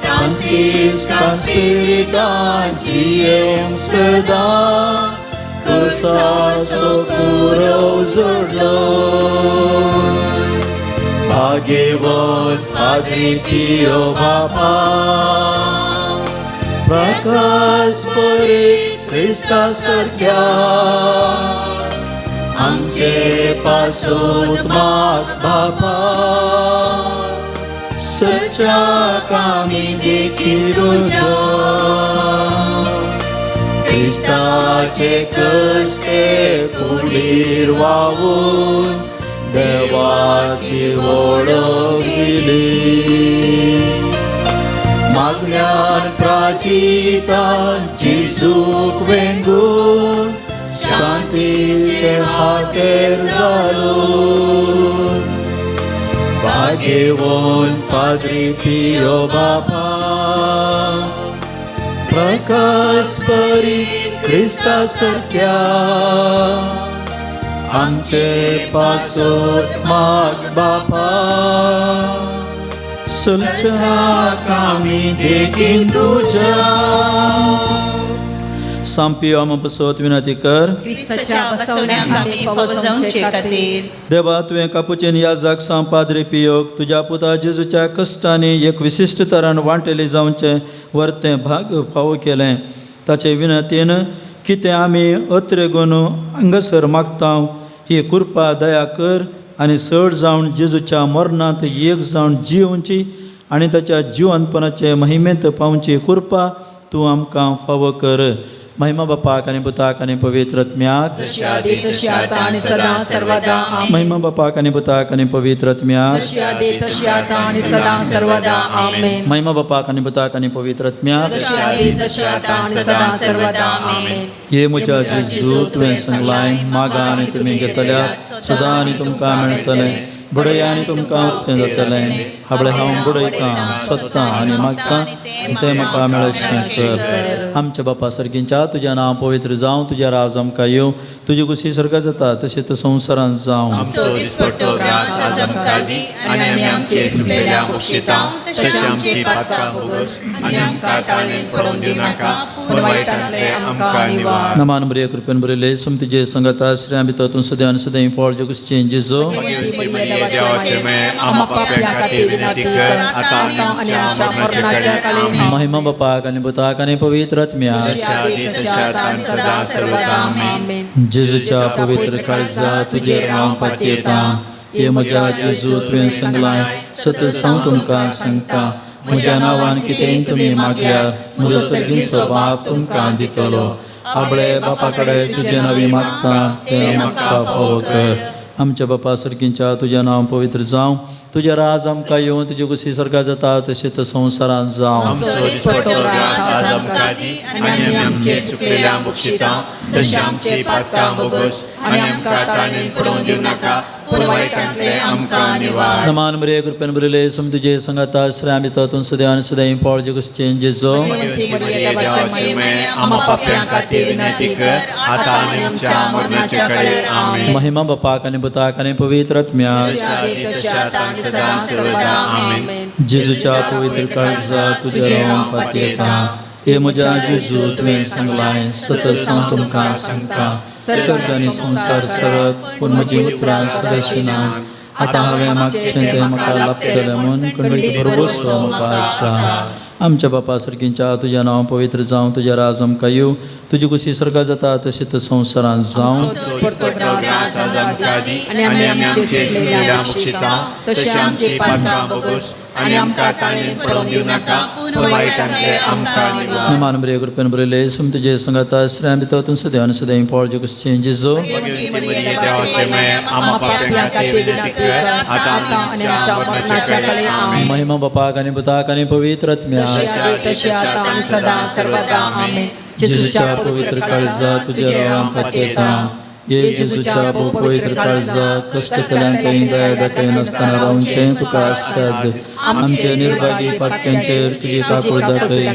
फ्रांसिस्कान स्पिरितान जियेवंक सदां तुसाचो कुरव जोडलोय. भाग्यवंत पाद्री पियो बापा प्रकाश परी क्रिस्ता सारक्या आमचे पासूत माग बापा सच्च्या कामी देखी तुज्या क्रिस्ताचे कश्टे कुडीर वावून देवाची वळख दिली. मागण्यान प्राचितान जेजूक वेंगून शांतीचे हातेर जालो. भाग्यवंत पाद्री पियो बापा प्रकाश परी क्रिस्ता सारक्या आमचे पासूत माग बापा सलच्या कामी देखीन तुज्या. सांपियो आमा पसत विनंती कर. क्रिस्ताच्या बसवण्याक आमी फावो जावचे खातीर. देवा तुवें कापुचेन याजाक सांग पाद्रे पियोक तुज्या पुता जेजूच्या कश्टांनी एक विशिश्ट तरान वांटेले जावचें वर्तें भाग फावो केलें. ताचे विनंतीन कितें आमी अत्रेगून हांगासर मागता ही कृपा दया कर आनी चड जावन जेजूच्या मरणांत एक जावन जियोवची आनी ताच्या जिवनपणाचे महिमेंत पावची कृपा तूं आमकां फावो कर. महिमा बापाक आनी पुताक आनी पवित्र आत्म्याक. जशी आदी तशी आता आणि सदा सर्वदा. आमेन. महिमा बापाक आनी पुताक आनी पवित्र आत्म्याक. जशी आदी तशी आता आणि सदा सर्वदा. आमेन. महिमा बापाक आनी पुताक आनी पवित्र आत्म्याक. जशी आदी तशी आता आणि सदा सर्वदा. आमेन. हे म्हज्या जेजू, तुवें सांगलाय मागा आनी तुमी घेतल्यात, सदां आनी तुमकां मेळटलें, बडया आनी तुमकां उक्तें जातलें. हाबळे हांव बडयतां, सोदतां आनी मागतां, तें म्हाका मेळशें कर. आमच्या बापा सारकींच्या तुज्या नांव पवित्र जावं, तुज्या राज आमकां येवं, तुजी कुशी सारका जाता तशें तो संवसारांत जावं. आमचो दिसपट्टो ग्रास आज आमकां दी आनी आमी आमचे चुकलेल्या बक्षिता तशें आमची पातकां भोगोस आनी आमकां ताळेन पडोवन दिवनाका, पूण वायटांतले आमकां निवार. नमान बरे कृपेन बरयले सुमतीजे संगता श्रेया भितर तूं सदैव आनी सदैव फळ जगुसचें जेजू. देवाचे मे आमा पाप्या खातीर विनंती कर आता आनी आमच्या मरणाच्या काळी. आमेन. महिमा बापाक आनी पुताक आनी पवित्र आत्म्याक. जशी आदी तशी आता आनी सदा सर्वदा. आमेन. जेजूच्या पवित्र काळजा तुजेर हांव पातयेतां. हे म्हज्या जेजू, तुवें सांगलां सत हांव तुमकां सांगता, म्हज्या नांवान कितेंय तुमी मागल्यार म्हजो सर्गीचो बाप तुमकां दितलो. आबळे बापा कडेन तुजें नांवी मागता तें म्हाका फावो कर. आमच्या बापा सर्गींच्या तुजें नांव पवित्र जावं, तुजें राज आमकां येवं, तुजी कुशी सारका जाता तशें तो संवसारांत जावं. आमचो दिसपट्टो ग्रास आज आमकां दी आनी आमी आमचे चुकलेल्या बक्षिता तशें आमची पातकां भोगोस आनी आमकां ताणेन पडोवन दिवनाका, पूण वायटांतले आमकां निवार. नमान मरिये, कृपेन भरिल्ले, सुम तुजे संगता श्रेया भितर तूं सदैव आनी सदैव फळ जगुसचें जेजू. देवाचे मे आमा पाप्यां खातीर विनंती कर आता आनी आमच्या मरणाच्या काळी. आमेन. महिमा बापाक आनी पुताक आनी पवित्र आत्म्याक. जशी आदी तशी आता आनी सदा सर्वदा. आमेन. जेजूच्या पवित्र काळजा तुज्या हांव पातयेतां. हे म्हज्या जेजू, तुवें सांगलां सत हांव तुमकां सांगता, सर्ग आनी संवसार सरत पूण म्हजीं उतरां सदाशी ना. आतां हांवें मागचें तें म्हाका लाभतलें म्हूण खंडीत भरवंसो म्हाका आसा. आमच्या बापा सर्गींच्या तुज्या नांव पवित्र जावं, तुज्या राज आमकां येवं, तुजी कुशी सारका जाता तशें तो संवसारांत जावं. दिसपट्टो ग्रास आज आमकां दी आनी आमी आमचे चुकलेल्या बक्षिता तशें आमची पातकां भोगोस आनी आमकां ताणेन पडोवन दिवनाका, पूण वायटांतले आमकां निवार. नमान मरिये, कृपेन भरिल्ले, सुम तुजे संगता श्रेया भितर तूं सदैव आनी सदैव फळ जगुसचें जेजू. देवाचे मे आमा पाप्यां खातीर विनंती कर आता आनी आमच्या मरणाच्या काळी. आमेन. महिमा बापाक आनी पुताक आनी पवित्र आत्म्याक. जशी आदी तशी आता आणि सदा सर्वदा. आमेन. जेजूच्या पवित्र काळजा तुज्या हांव पातयेतां. हे जेजूच्या पवित्र काळजा, कश्टतल्यान थंय दया दाखयनासतना रावचें तुका आसाद. आमचे निर्भागी पातक्यांचेर तुजी काकूळ दाखय.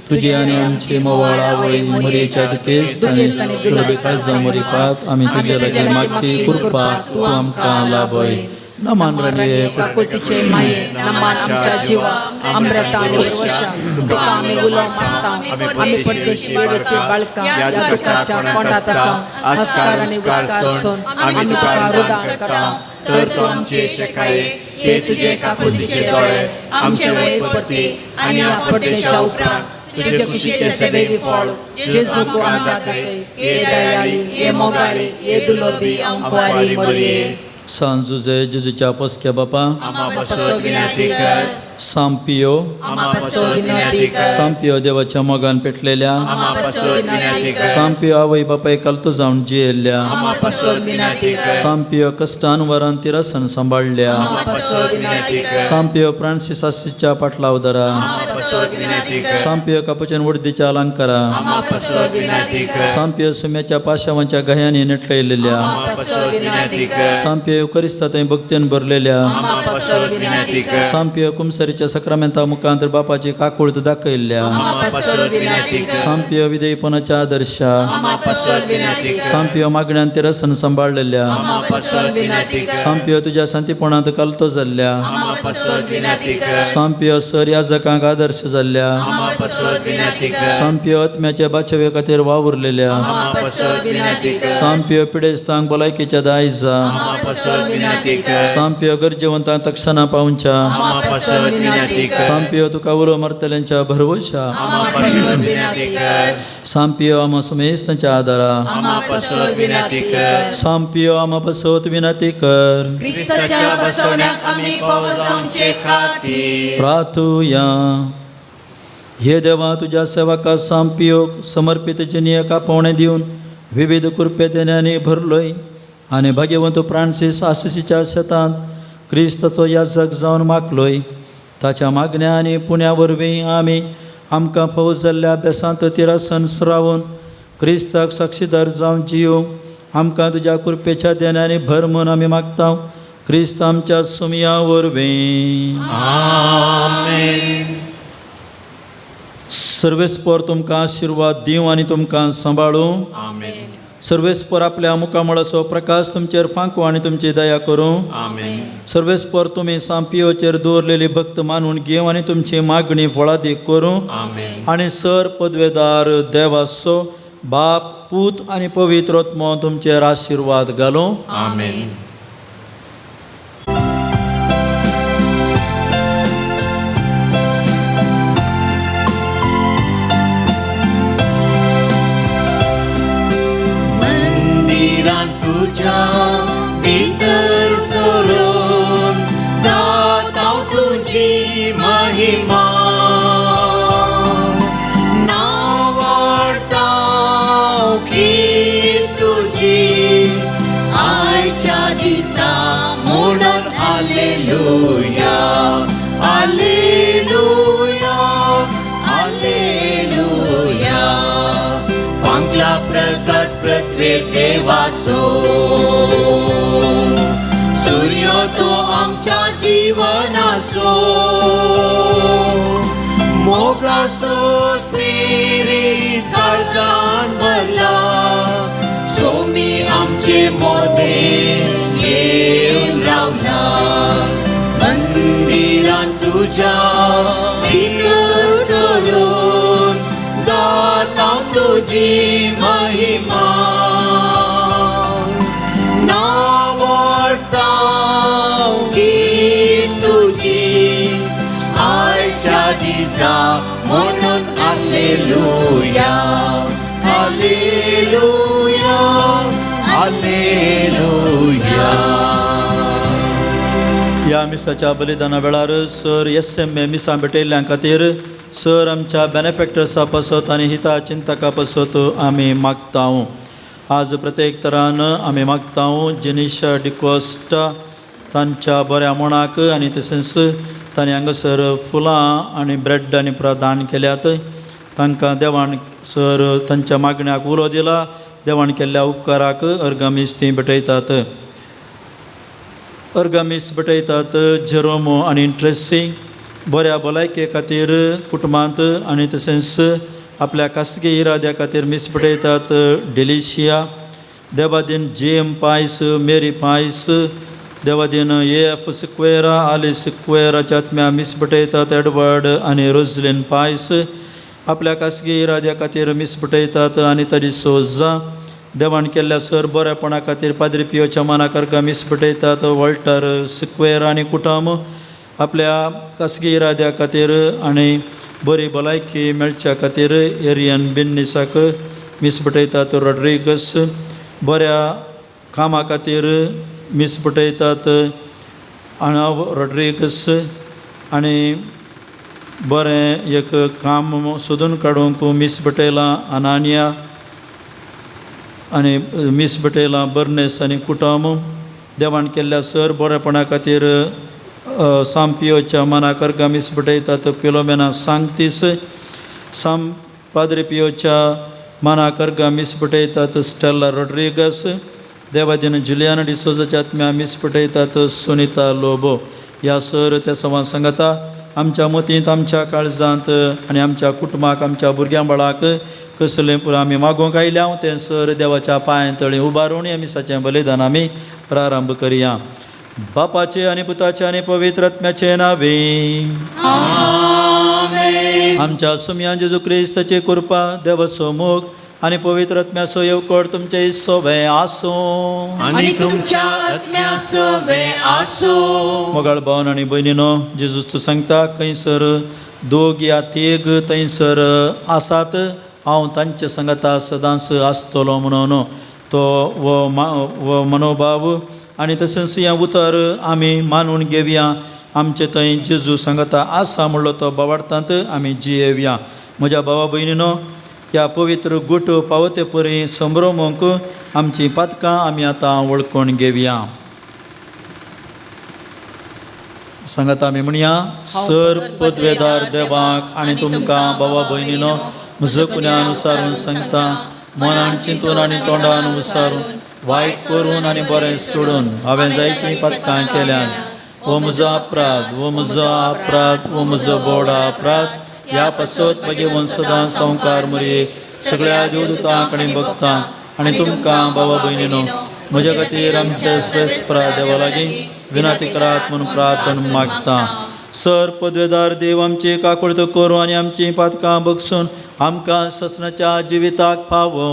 तुजी आनी आमची मोवाळ आवय मरियेच्या दुखेस्त आनी दुर्लभे काळजा मरिपात आमी तुजे लागीं मागची कृपा तूं आमकां लाभय. नमान राणये, काकुळतीचे माये, नमान आमच्या जीवा अमृता आणि उर्वशा, तुका आमी उलो मागता. आमी परदेशी वेळेचे बाळका ह्या दुःखाच्या कोंडात आसा. आस्कार आणि उस्कार सोन आमी तुका रुदान करता, तर तूं आमचे शेकाये हे तुजे काकुळतीचे दोळे आमचे वयर परती आनी ह्या परदेशा उपरांत तुजे कुशीचे सदैवी फळ जेजू आमकां दाखय. हे दयाळी, हे मोगाळी, हे दुर्लभी अंकुवारी मरिये. सान जुजे, जेजूच्या पोसक्या बापा. आमा पासत विनंती कर. सांपियो. आमा पासत विनंती कर. सांपियो देवाच्या मोगान पेटलेल्या. आमा पासत विनंती कर. सांपियो आवय बापाय कालतो जावन जियेल्ल्या. आमा पासत विनंती कर. सांपियो कश्टान वरान तिरासन सांबाळल्या. आमा पासत विनंती कर. सांपियो फ्रांसिसाच्या पाटलावदारा. आमा पासत विनंती कर. सांपियो कापुचन वडदीच्या अलंकारा. आमा पासत विनंती कर. सांपियो सुम्याच्या पाशावांच्या गह्याने नेटलेल्या. आमा पासत विनंती कर. सांपियो करिस्ता भक्तीन भरलेल्या. आमा पासत विनंती कर. सांपियो कुमसरीच्या सक्रामेंता मुखांतर बापाची काकूळत दाखयल्ल्या. आमा पासत विनंती कर. सांपियो विधेयपणाच्या आदर्शा. आमा पासत विनंती कर. सांपियो मागण्यान तिरसन सांबाळलेल्या. आमा पासत विनंती कर. सांपियो तुज्या शांतीपणांत कलतो जाल्ल्या. आमा पासत विनंती कर. सांपियो सर याजकांक आदर्श जाल्ल्या. आमा पासत विनंती कर. सांपियो आत्म्याच्या बाचवे खातीर वावुरलेल्या. आमा पासत विनंती कर. सांपियो पिडेस्तांक भलायकेच्या दायजा. आमा पासत विनंती कर. सांपियो गरजेवंतांक तक्षणा पावच्या. आमा पासत विनंती कर. सांपियो तुका उलो मारतल्यांच्या भरवशा. आमा पासत विनंती कर. सांपियो आमा सुमेस्तांच्या आदारा. आमा पासत विनंती कर. सांपियो आमा पासत विनंती कर. क्रिस्ताच्या बसवण्याक आमी फावो जावचे खातीर. प्रार्थुया. हे देवा तुज्या सेवका सांपियोग समर्पित जिणेक आपोवणें दिवन विविध कृपे देण्यांनी भरलोय आनी भाग्यवंत फ्रांसीस आसिसीच्या शेतांत क्रिस्ताचो याजक जावन मागलोय. ताच्या मागण्या आनी पुण्या वरवीं आमी आमकां फावो जाल्ल्या अभ्यासांत तिरासन सरावन क्रिस्ताक साक्षीदार जावन जियोवंक आमकां तुज्या कृपेच्या देण्यांनी भर म्हूण आमी मागता. क्रिस्त आमच्या सुमया वरवीं. आमेन. सर्वेस्पर तुमकां आशिर्वाद दिवं आनी तुमकां सांबाळूं. आमेन. सर्वेस्पर आपल्या मुखामळाचो प्रकाश तुमचेर फांकूं आनी तुमची दया करूं. आमेन. सर्वेस्पर तुमी सांपियोचेर दवरलेली भक्त मानून घेवं आनी तुमची मागणी फळादीक करूं. आमेन. आनी सर पदवेदार देवाचो बाप पूत आनी पवित्र आत्मो तुमचेर आशिर्वाद घालूं. आमेन. मंदिरांत तुज्या भितर सरून गातांव तुजी महिमा, नावाडतांव कीर्त तुजी आयच्या दिसा म्हणून हालेलुया, हालेलुया, हालेलुया. फांकला प्रकाश पृथ्वीर देवाचो, सूर्य तो आमच्या जीवनाचो, मोगाचो स्पिरीत काळजान भरला, सोमी आमचे मोदें येवन रावला. मंदिरांत तुज्या भितर सरून गातांव तुजी महिमा, नावाडतांव कीर्त तुजी आयच्या दिसा म्हणून हालेलुया, हालेलुया, हालेलुया. ह्या मिसाच्या बलिदाना वेळार सर एस एम ए मिसां भेटयल्ल्या खातीर सर आमच्या बेनिफेक्टर्सा पासत आनी हिता चिंतका पासत आमी मागता. आज प्रत्येक तरान आमी मागता जेनिशा डिकोस्टा तांच्या बऱ्या मनाक आनी तशेंच तांणी हांगासर फुलां आनी ब्रेड आनी प्रदान केल्यात. तांकां देवान सर तांच्या मागण्याक उलो दिला. देवान केल्ल्या उपकाराक अर्गामीस ती भेटयतात. अर्गामीस भेटयतात जेरोमो आनी ट्रेसी बऱ्या भलायके खातीर कुटुंबांत आनी तशेंच आपल्या खासगी इराद्या खातीर मीस भेटयतात डेलिशिया देवादीन जे एम पायस, मेरी पायस, देवादीन ए एफ सिक्वेरा, आली सिक्वेराच्या आत्म्या मीस भेटयतात एडवर्ड आनी रोजलीन पायस आपल्या खासगी इराद्या खातीर मीस भेटयतात आनी ताजी सोजा. देवान केल्ल्या सर बरेपणा खातीर पाद्री पियोच्या मनाक अर्गां मीस भेटयतात वॉल्टर सिक्वेर आनी कुटुंब आपल्या खासगी इराद्या खातीर आनी बरी भलायकी मेळच्या खातीर एरियन बिन्नीसाक मीस भेटयतात रॉड्रिगस बऱ्या कामा खातीर मीस भेटयतात आणव रॉड्रिगस आनी बरें एक काम सोदून काडूंक मीस भेटयलां अनानिया आनी मीस भेटयलां बर्नेस आनी कुटुंब. देवान केल्ल्या सर बरेपणा खातीर सांपियोच्या मनाक अर्गां मीस भेटयतात पिलोमेना सांगतीस साम पाद्री पियोच्या मनाक अर्गां मीस भेटयतात स्टेल्ला रॉड्रिगस देवादीन जुलियाना डिसोजाच्या आत्म्या मीस भेटयतात सुनिता लोबो. ह्या सर त्या सवां सांगता आमच्या मतींत आमच्या काळजांत आनी आमच्या कुटुंबाक आमच्या भुरग्यां बाळाक कसलें पुरो आमी मागूंक आयल्या तें सर देवाच्या पांय तळी उबारून ह्या मिसाचें बलिदान आमी प्रारंभ करया. बापाचे आनी पुताचे आनी पवित्र आत्म्याचे नावे. आमच्या सुमया जेजू क्रिस्ताची कृपा, देवाचो मोग आनी पवित्र आत्म्याचो येवकोड तुमचे सोबे आसूं. आनी तुमच्या आत्म्यासोबे आसूं. मोगाळ भावन आनी भयणीनो, जेजूस तूं सांगता खंयसर दोग या तेग थंयसर आसात हांव तांचे सांगता सदांच आसतलो म्हणून. तो हो मनोभाव आनी तशेंच हें उतर आमी मानून घेवया. आमचे थंय जेजू सांगता आसा म्हणलो तो बावाडटांत आमी जियेवया. म्हज्या भावा भयणीनो, ह्या पवित्र गुट पावते परी संभ्रमूंक आमची पातकां आमी आतां वळखून घेवया. सांगात आमी म्हणया, सर पदवेदार देवाक आनी तुमकां भावा भयणीनो म्हजो कुन्यान उसारून सांगता, मनान चिंतून आनी तोंडान उसारून वायट करून आनी बरें सोडून हांवें जायतीं पातकां केल्यान. हो म्हजो अपराध, हो म्हजो अपराध, हो म्हजो बोड अपराध. ह्या पासत म्हजे सदां संवकार मरये सगळ्या देवदूतांक आनी भक्तां आनी तुमकां भावा भयणीनो म्हज्या खातीर आमचे श्रेश्ठ देवा लागीं विनंती करात म्हूण प्रार्थना मागता. सर पदवेदार देव आमची काकुळट करूं आनी आमची पातकां बगसून आमकां ससनाच्या जिविताक पावो.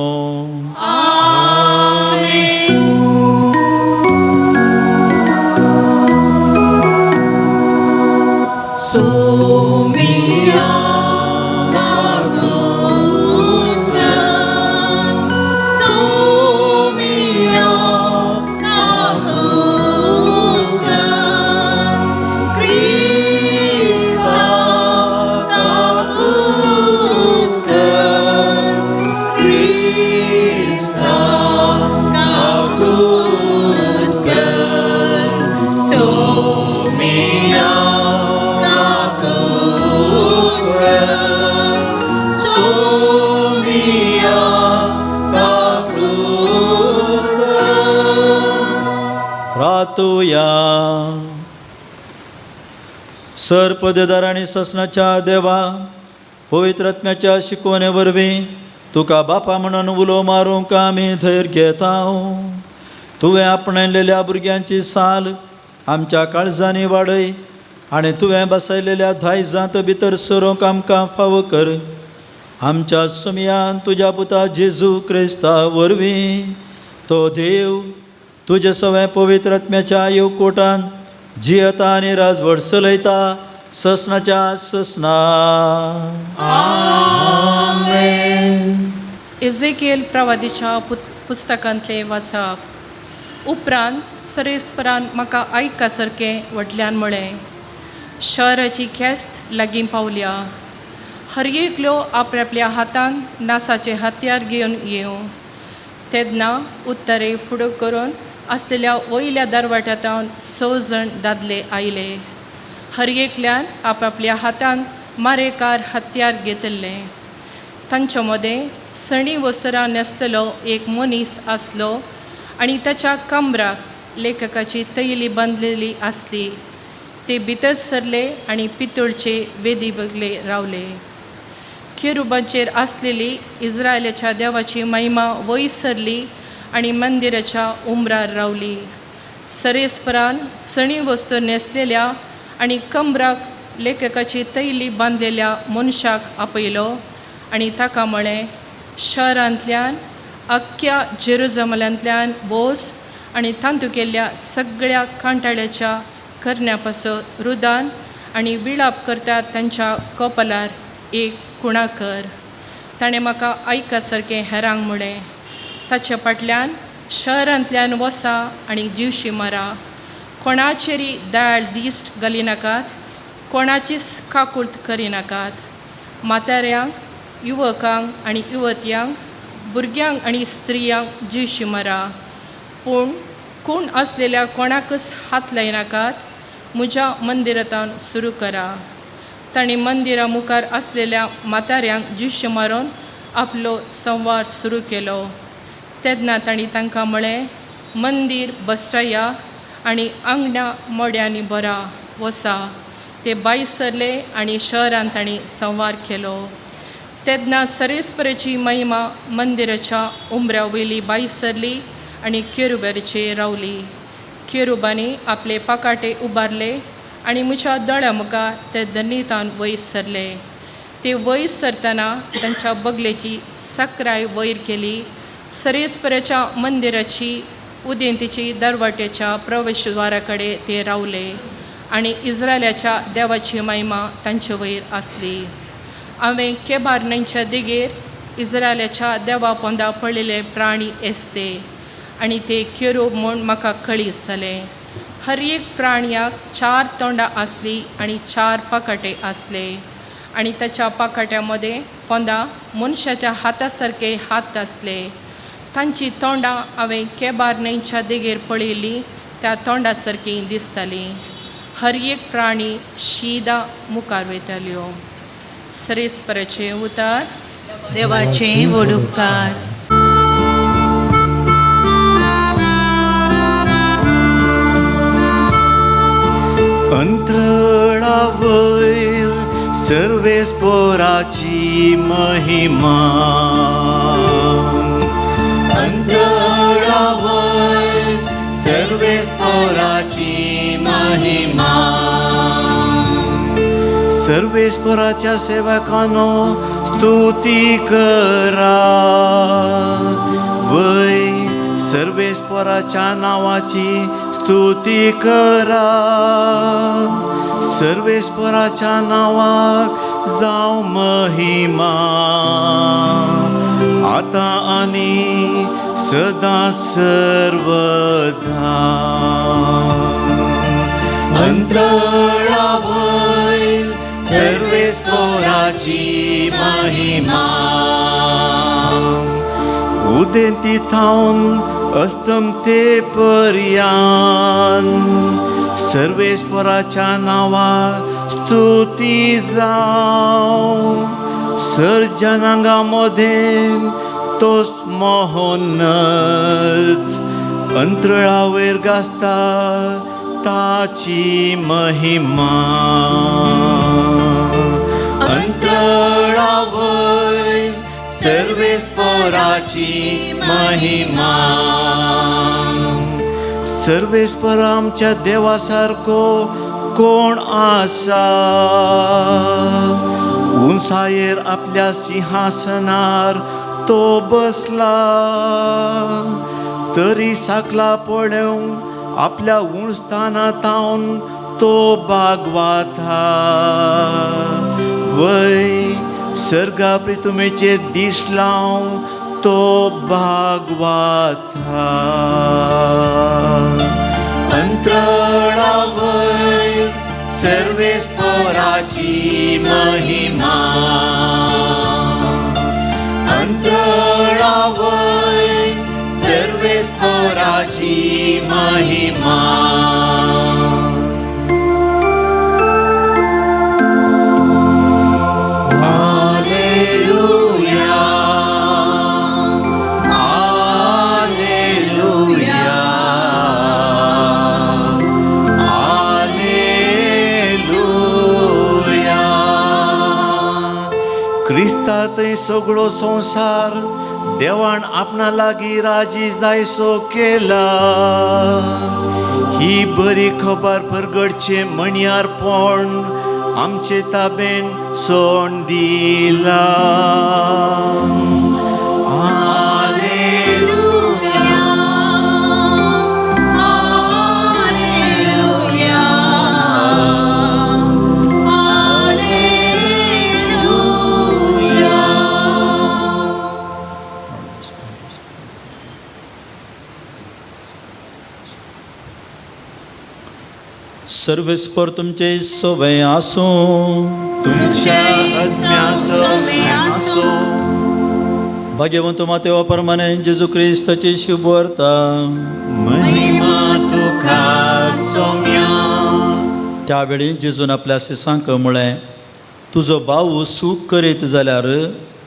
रातुया. सर पदवेदार आनी ससनाच्या देवा, पवित्र आत्म्याच्या शिकवणे वरवीं तुका बापा म्हणून उलो मारूंक आमी धैर्य घेता. तुवें आपणायलेल्या भुरग्यांची साल आमच्या काळजांनी वाडय आनी तुवें बसयलेल्या दायजांत भितर सरूंक आमकां फावो कर. आमच्या सुमयान तुज्या पुता जेजू क्रिस्ता वरवीं तो देव तुजे सवें पवित्र आत्म्याच्या येवकोटान जियेता आनी राजवट चलयता ससनाच्या ससना. एझेकियल प्रवादीच्या पुस्तकांतलें वाचप. उपरांत सरेस्परान म्हाका आयका सारकें व्हडल्यान म्हळें, शहराची ख्यास्त लागीं पावल्या, हर एकलो आपल्या हातान नासाचें हत्यार घेवन येवं. तेन्ना उत्तरे फुडो करून आसलेल्या वयल्या दरवाट्यांत स जाण दादले आयले. हर एकल्यान आपापल्या हातान मारेकार हत्यार घेतिल्लें. तांच्या मदें सणी वस्त्रां न्हेसलेलो एक मनीस आसलो आनी ताच्या कमराक लेखकाची तैली बांदलेली आसली. ते भितर सरले आनी पितूळचे वेदी बगले रावले. केरुबाचेर आसलेली इस्रायलाच्या देवाची महिमा वयर सरली आनी मंदिराच्या उमरार रावली. सरेस्परान सणी वस्तू न्हेसलेल्या आनी कमराक लेखकाची तैली बांदलेल्या मनशाक आपयलो आनी ताका म्हळें, शहरांतल्यान अख्ख्या जेरुजमलांतल्यान बोस आनी तांतू केल्ल्या सगळ्या कांटाळ्याच्या करण्या पासत रुदान आनी विळाप करतात तांच्या कपलार एक कुणाकर. ताणें म्हाका आयका सारकें हेरांक म्हळें, ताच्या फाटल्यान शहरांतल्यान वसा आनी जिवशी मारा, कोणाचेरी दयाळ दिश्ट घालिनाकात, कोणाचीच काकूळट करिनाकात. म्हाताऱ्यांक, युवकांक आनी युवत्यांक, भुरग्यांक आनी स्त्रियांक जिवशी मारा, पूण कोण आसलेल्या कोणाकच हात लायनाकात. म्हज्या मंदिरांत सुरू करा. तांणी मंदिरा मुखार आसलेल्या म्हाताऱ्यांक जिवशे मारून आपलो संवाद सुरू केलो. तेन्ना तांणी तांकां म्हळें, मंदीर बसराया आनी आंगणा मोड्यांनी बरा वसा. ते भायर सरले आनी शहरांत तांणी संवाद केलो. तेन्ना सरेस्पराची महिमा मंदिराच्या उमऱ्या वयली भायर सरली आनी केरुबाचेर रावली. केरुबांनी आपले पाकाटे उबारले आनी म्हज्या दोळ्या मुखार ते धन्यतान वयर सरले. ते वयर सरतना तांच्या बगलेची सक्राय वयर केली. सरेस्पराच्या मंदिराची उदेंतीची दरवाट्याच्या प्रवेशद्वारा कडेन ते रावले आनी इस्रायलाच्या देवाची महिमा तांचे वयर आसली. हांवें केबार न्हंयच्या देगेर इस्रायलाच्या देवा पोंदा पळयले प्राणी एसते आनी ते केरूब म्हूण म्हाका कळीत जालें. हर एक प्राणयाक चार तोंडां आसलीं आनी चार पाकाटे आसले आनी ताच्या पाकाट्या मदें पोंदा मनशाच्या हाता सारके हात आसले. तांची तोंडां हांवें केबार न्हंयच्या देगेर पळयलीं त्या तोंडा सारकीं दिसतालीं. हर एक प्राणी शीदा मुखार वयताल्यो. सरेस्पराचें उतार. देवाचे व्हड उपकार. अंतराळावयर सर्वेस्पोराची महिमा, अंतराळावयर सर्वेस्पोराची महिमा. सर्वेस्पोराच्या सेवकांनो स्तुती करा, वय सर्वेस्पोराच्या नावाची स्तुती करा. सर्वेस्पोराच्या नावाक जावं महिमा, आतां आनी सदां सर्वदा. अंतराळावयर सर्वेस्पोराची महिमा. उदेंती थावन अस्तमते पर्यान सर्वेस्पोराच्या नांवाक स्तुती जावं. सर्जनांगा मदें तोच मोहनत, अंतराळावयर गाजता ताची महिमा. अंतराळावयर सर्वेस्पोराची महिमा. सर्वेस्पर आमच्या देवा सारको कोण आसा? उंचायेर आपल्या सिंहासनार तो बसला, तरी साकला पळोवंक आपल्या उंचस्थाना थावन तो बागवाता. वय सर्गा प्रितुमेचेर दीस लावन तो बागवाता. अंतराळावयर सर्वेस्पोराची महिमा, अंतराळावयर सर्वेस्पोराची महिमा. आलेलुया, आलेलुया, आलेलुया. क्रिस्ता थंय सगळो संवसार देवान आपणा लागीं राजी जायसो केला. ही बरी खबर परगडचें म्हणयारपण आमचे ताबेन सोंड दिला. आलेलुया, आलेलुया, आलेलुया. सर्वेस्पर तुमचे सवय आसूं. तुमच्या आत्म्याचो आसूं. भाग्यवंत मातेवा प्रमाणे जेजू क्रिस्ताची शुभवार्ता. महिमा तुका सोम्या. त्यावेळी जेजून आपल्या शिसांक म्हळें, तुजो भाव सूख करीत जाल्यार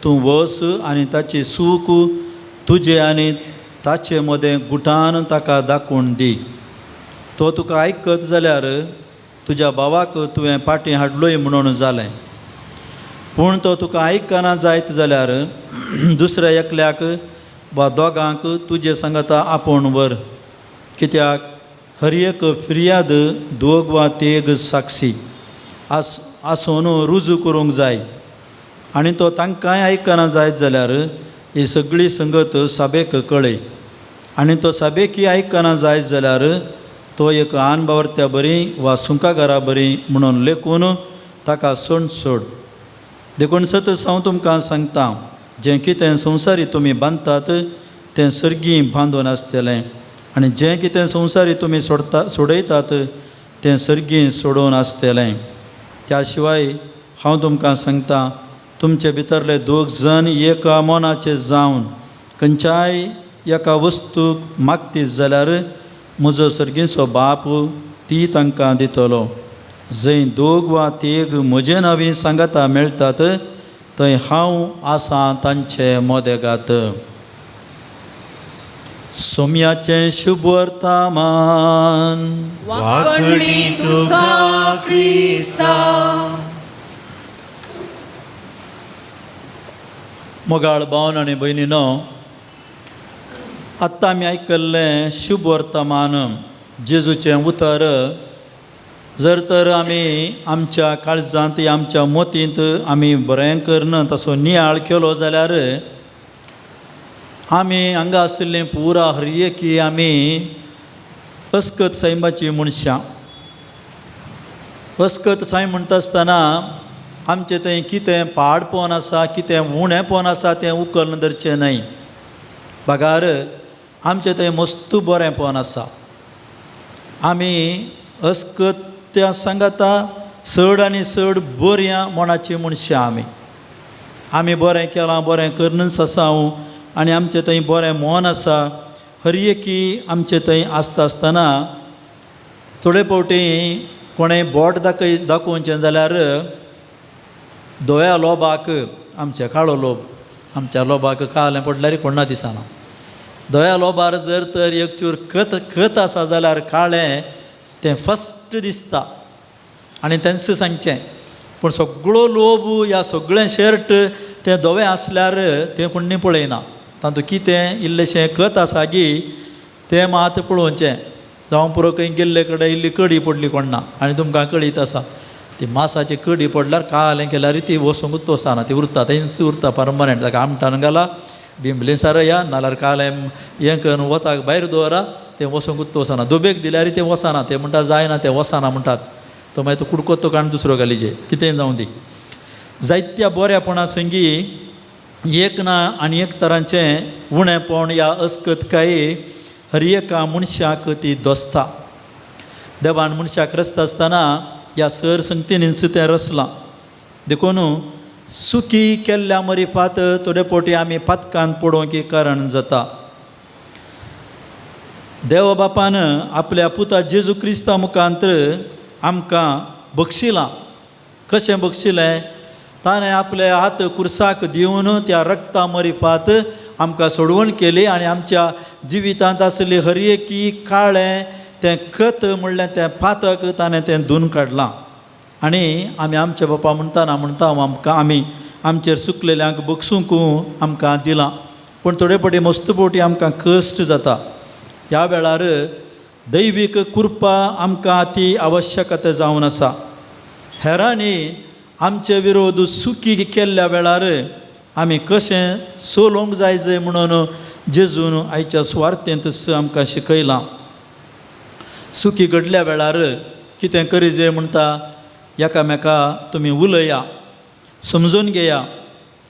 तूं वच आनी ताची सूख तुजे आनी ताचे मदें गुटान ताका दाखोवन दी. तो तुका आयकत जाल्यार तुज्या भावाक तुवें फाटीं हाडलोय म्हणून जालें. पूण तो तुका आयकना जायत जाल्यार दुसऱ्या एकल्याक वा दोगांक तुजे सांगता आपोवन व्हर. कित्याक हर एक फिर्याद दोग वा तेग साक्षी आसून रुजू करूंक जाय. आनी तो तांकांय आयकना जायत जाल्यार ही सगळी संगत साबेक कळय. आनी तो साबेकी आयकना जायत जाल्यार तो एक आन बावर्त्या बरी वा सुंकाघरा बरी म्हणून लेखून ताका सोड सोड. देखून सतत हांव तुमकां सांगता, जें कितें संवसारी तुमी बांदतात तें सर्गीं बांदून आसतलें आनी जें कितें संवसारी तुमी सोडता सोडयतात तें सर्गीं सोडोवन आसतलें. त्या शिवाय हांव तुमकां सांगता, तुमचे भितरले दोग जण एका मनाचे जावन खंयच्याय एका वस्तूक मागतीत जाल्यार म्हजो सर्गीचो बाप ती तांकां दितलो. जंय दोग वा तेग म्हजे नांवी सांगाता मेळटात थंय हांव आसां तांचे मदेगात. सोम्याचें शुभ वर्तमान. वाखणी तुका क्रिस्ता. मोगाळ भावन आनी भयणीनो, आत्तां आमी आयकल्लें शुभ वर्तमान जेजूचें उतर जर तर आमी आमच्या काळजांत आमच्या मतींत आमी बरें करून तसो नियाळ केलो जाल्यार आमी हांगा आशिल्लीं पुरा हरयेकी आमी अस्कत सैमाची मनशां. अस्कत सैम म्हणटा आसतना आमचें थंय कितें पाडपण आसा, कितें उणेपण आसा तें उखलून धरचें न्हय. बगार आमचें थंय मस्त बरेंपण आसा. आमी अस्कत त्या सांगाता चड आनी चड बऱ्या मनाची मनशां. आमी आमी बरें केलां, बरें करूनच आसा हांव आनी आमचें थंय बरें मन आसा. हर एकी आमचें थंय आसता आसतना थोडे फावटी कोणें बोट दाखय दाखोवचें जाल्यार धव्या लोबाक, आमच्या काळो लोब, आमच्या लोबाक कालें पडल्यार कोण्णा दिसना. धव्या लोबार जर तर एक चूर खत खत आसा जाल्यार काळें तें फस्ट दिसता आनी तेंच सांगचें. पूण सगळो लोब या सगळें शर्ट तें धवें आसल्यार तें कोण्णी पळयना. तातूंत कितें इल्लेशें खत आसा गी तें मात पळोवचें. जावं पुरो खंय गेल्ले कडेन इल्ली कडी पडली कोण्णा आनी तुमकां कळीत आसा ती मासाची कडी पडल्यार कालें केल्यार ती वचूंकच तोसना, ती उरता थंयच उरता परमनंट. ताका आमटान घाला, बिंबली सारया, नाल्यार कालें हें करून वताक भायर दवरा, तें वचूंकच तोसना. दुबेक दिल्यार तें वचना, तें म्हणटा जायना, तें वचना म्हणटात. तो मागीर तो कुडको तो काडून दुसरो घालीचे कितेंय जावं दी. जायत्या बऱ्यापणा संगी एक ना आनी एक तरांचें उणेपण या अस्कतकाय हर एका मनशाक ती दोसता. देवान मनशाक रचता आसतना ह्या सर संगतीनीच तें रचलां. देखून सुखी केल्ल्या मरिफात थोडे फावटी आमी पातकान पडोवंक कारण जाता. देव बापान आपल्या पुता जेजू क्रिस्ता मुखांत आमकां बक्षिलां. कशें बक्षिलें? ताणें आपले हात कुर्साक दिवन त्या रक्ता मरिफात आमकां सोडवण केली आनी आमच्या जिवितांत आशिल्ली हर एकी काळें तें खत म्हणलें तें पातक ताणें तें धुवन काडलां. आनी आमी आमचे बापा म्हणटाना म्हणटा आमकां आमी आमचेर सुकलेल्यांक बक्षूंक आमकां दिलां. पूण थोडे फावटी मस्त फावटी आमकां कश्ट जाता. ह्या वेळार दैवीक कृपा आमकां ती आवश्यकता जावन आसा. हेरांनी आमचे विरोध सुखी केल्ल्या वेळार आमी कशें चलोवंक जाय जाय म्हणून जेजून आयच्या सुवार्थेंत आमकां शिकयलां. सुखी घडल्या वेळार कितें करी जाय म्हणटा, एकामेका तुमी उलया, समजून घेया,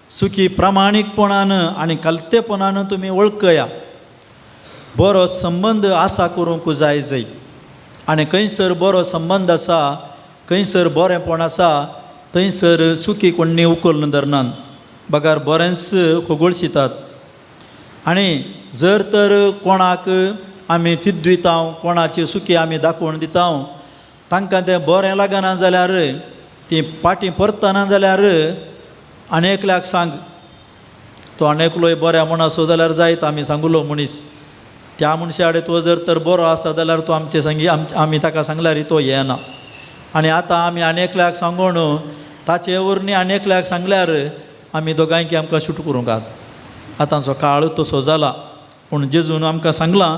सुखी प्रामाणीकपणान आनी कालतेपणान तुमी वळखया. बरो संबंद आसा करूंक जाय जाय आनी खंयसर बरो संबंद आसा, खंयसर बरेंपण आसा थंयसर सुखी कोण्णी उखलून धरनात, बगर बरेंच होगोळशितात. आनी जर तर कोणाक आमी तिद्विता, कोणाची सुखी आमी दाखोवन दिता, तांकां तें बरें लागना जाल्यार ती पाटी परतना जाल्यार आनी एकल्याक सांग, तो आनी एकलोय बऱ्या म्हण आसो जाल्यार जायत आमी सांगुलो मनीस त्या मनशा कडेन तो जर तर बरो आसा जाल्यार तो आमचे संगी आमी ताका सांगल्यार तो येना. आनी आतां आमी आनी एकल्याक सांगून ताचे वरवीं आनी एकल्याक सांगल्यार आमी दोगांयकी आमकां शूट करूंक आतांचो काळ तसो जाला. पूण जेजून आमकां सांगलां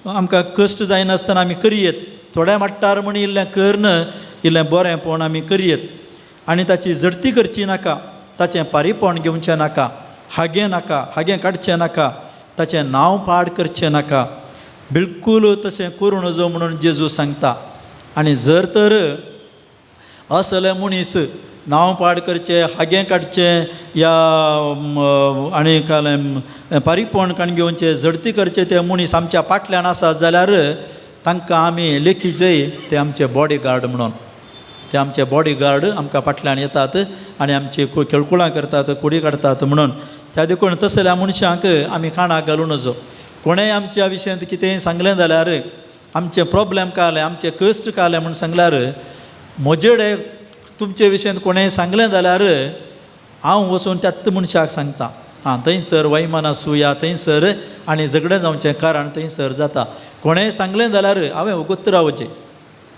आमकां कश्ट जायनासतना आमी करयेत, थोड्या माट्टार म्हण इल्लें करन इल्लें बरेंपण आमी करयेत आनी ताची झडती करची नाका, ताचें पारीपण घेवचें नाका, हागें नाका, हागें काडचें नाका, ताचें नांव पाड करचें नाका, बिलकूल तशें करूं नजो म्हणून जेजू सांगता. आनी जर तर असले मनीस नांव पाड करचें, हागें काडचें या आनी कालें पारीकपण काण घेवचें, झडती करचें ते मनीस आमच्या फाटल्यान आसात जाल्यार तांकां आमी लेखी जय ते आमचे बॉडीगार्ड म्हणून. ते आमचे बॉडीगार्ड आमकां फाटल्यान येतात आनी आमची खेळकुळां करतात, कुडी काडटात म्हणून. त्या देखून तसल्या मनशांक आमी काणाक घालूं नजो. कोणेय आमच्या विशयांत कितेंय सांगलें जाल्यार आमचें प्रोब्लेम कालें, आमचें कश्ट कालें म्हूण सांगल्यार म्हजेडे तुमचे विशयांत कोणेय सांगलें जाल्यार हांव वचून त्याच मनशाक सांगता, आं थंयसर वैमान आसूं या थंयसर आनी झगडें जावचें कारण थंयसर जाता. कोणेय सांगलें जाल्यार हांवें वगत रावचें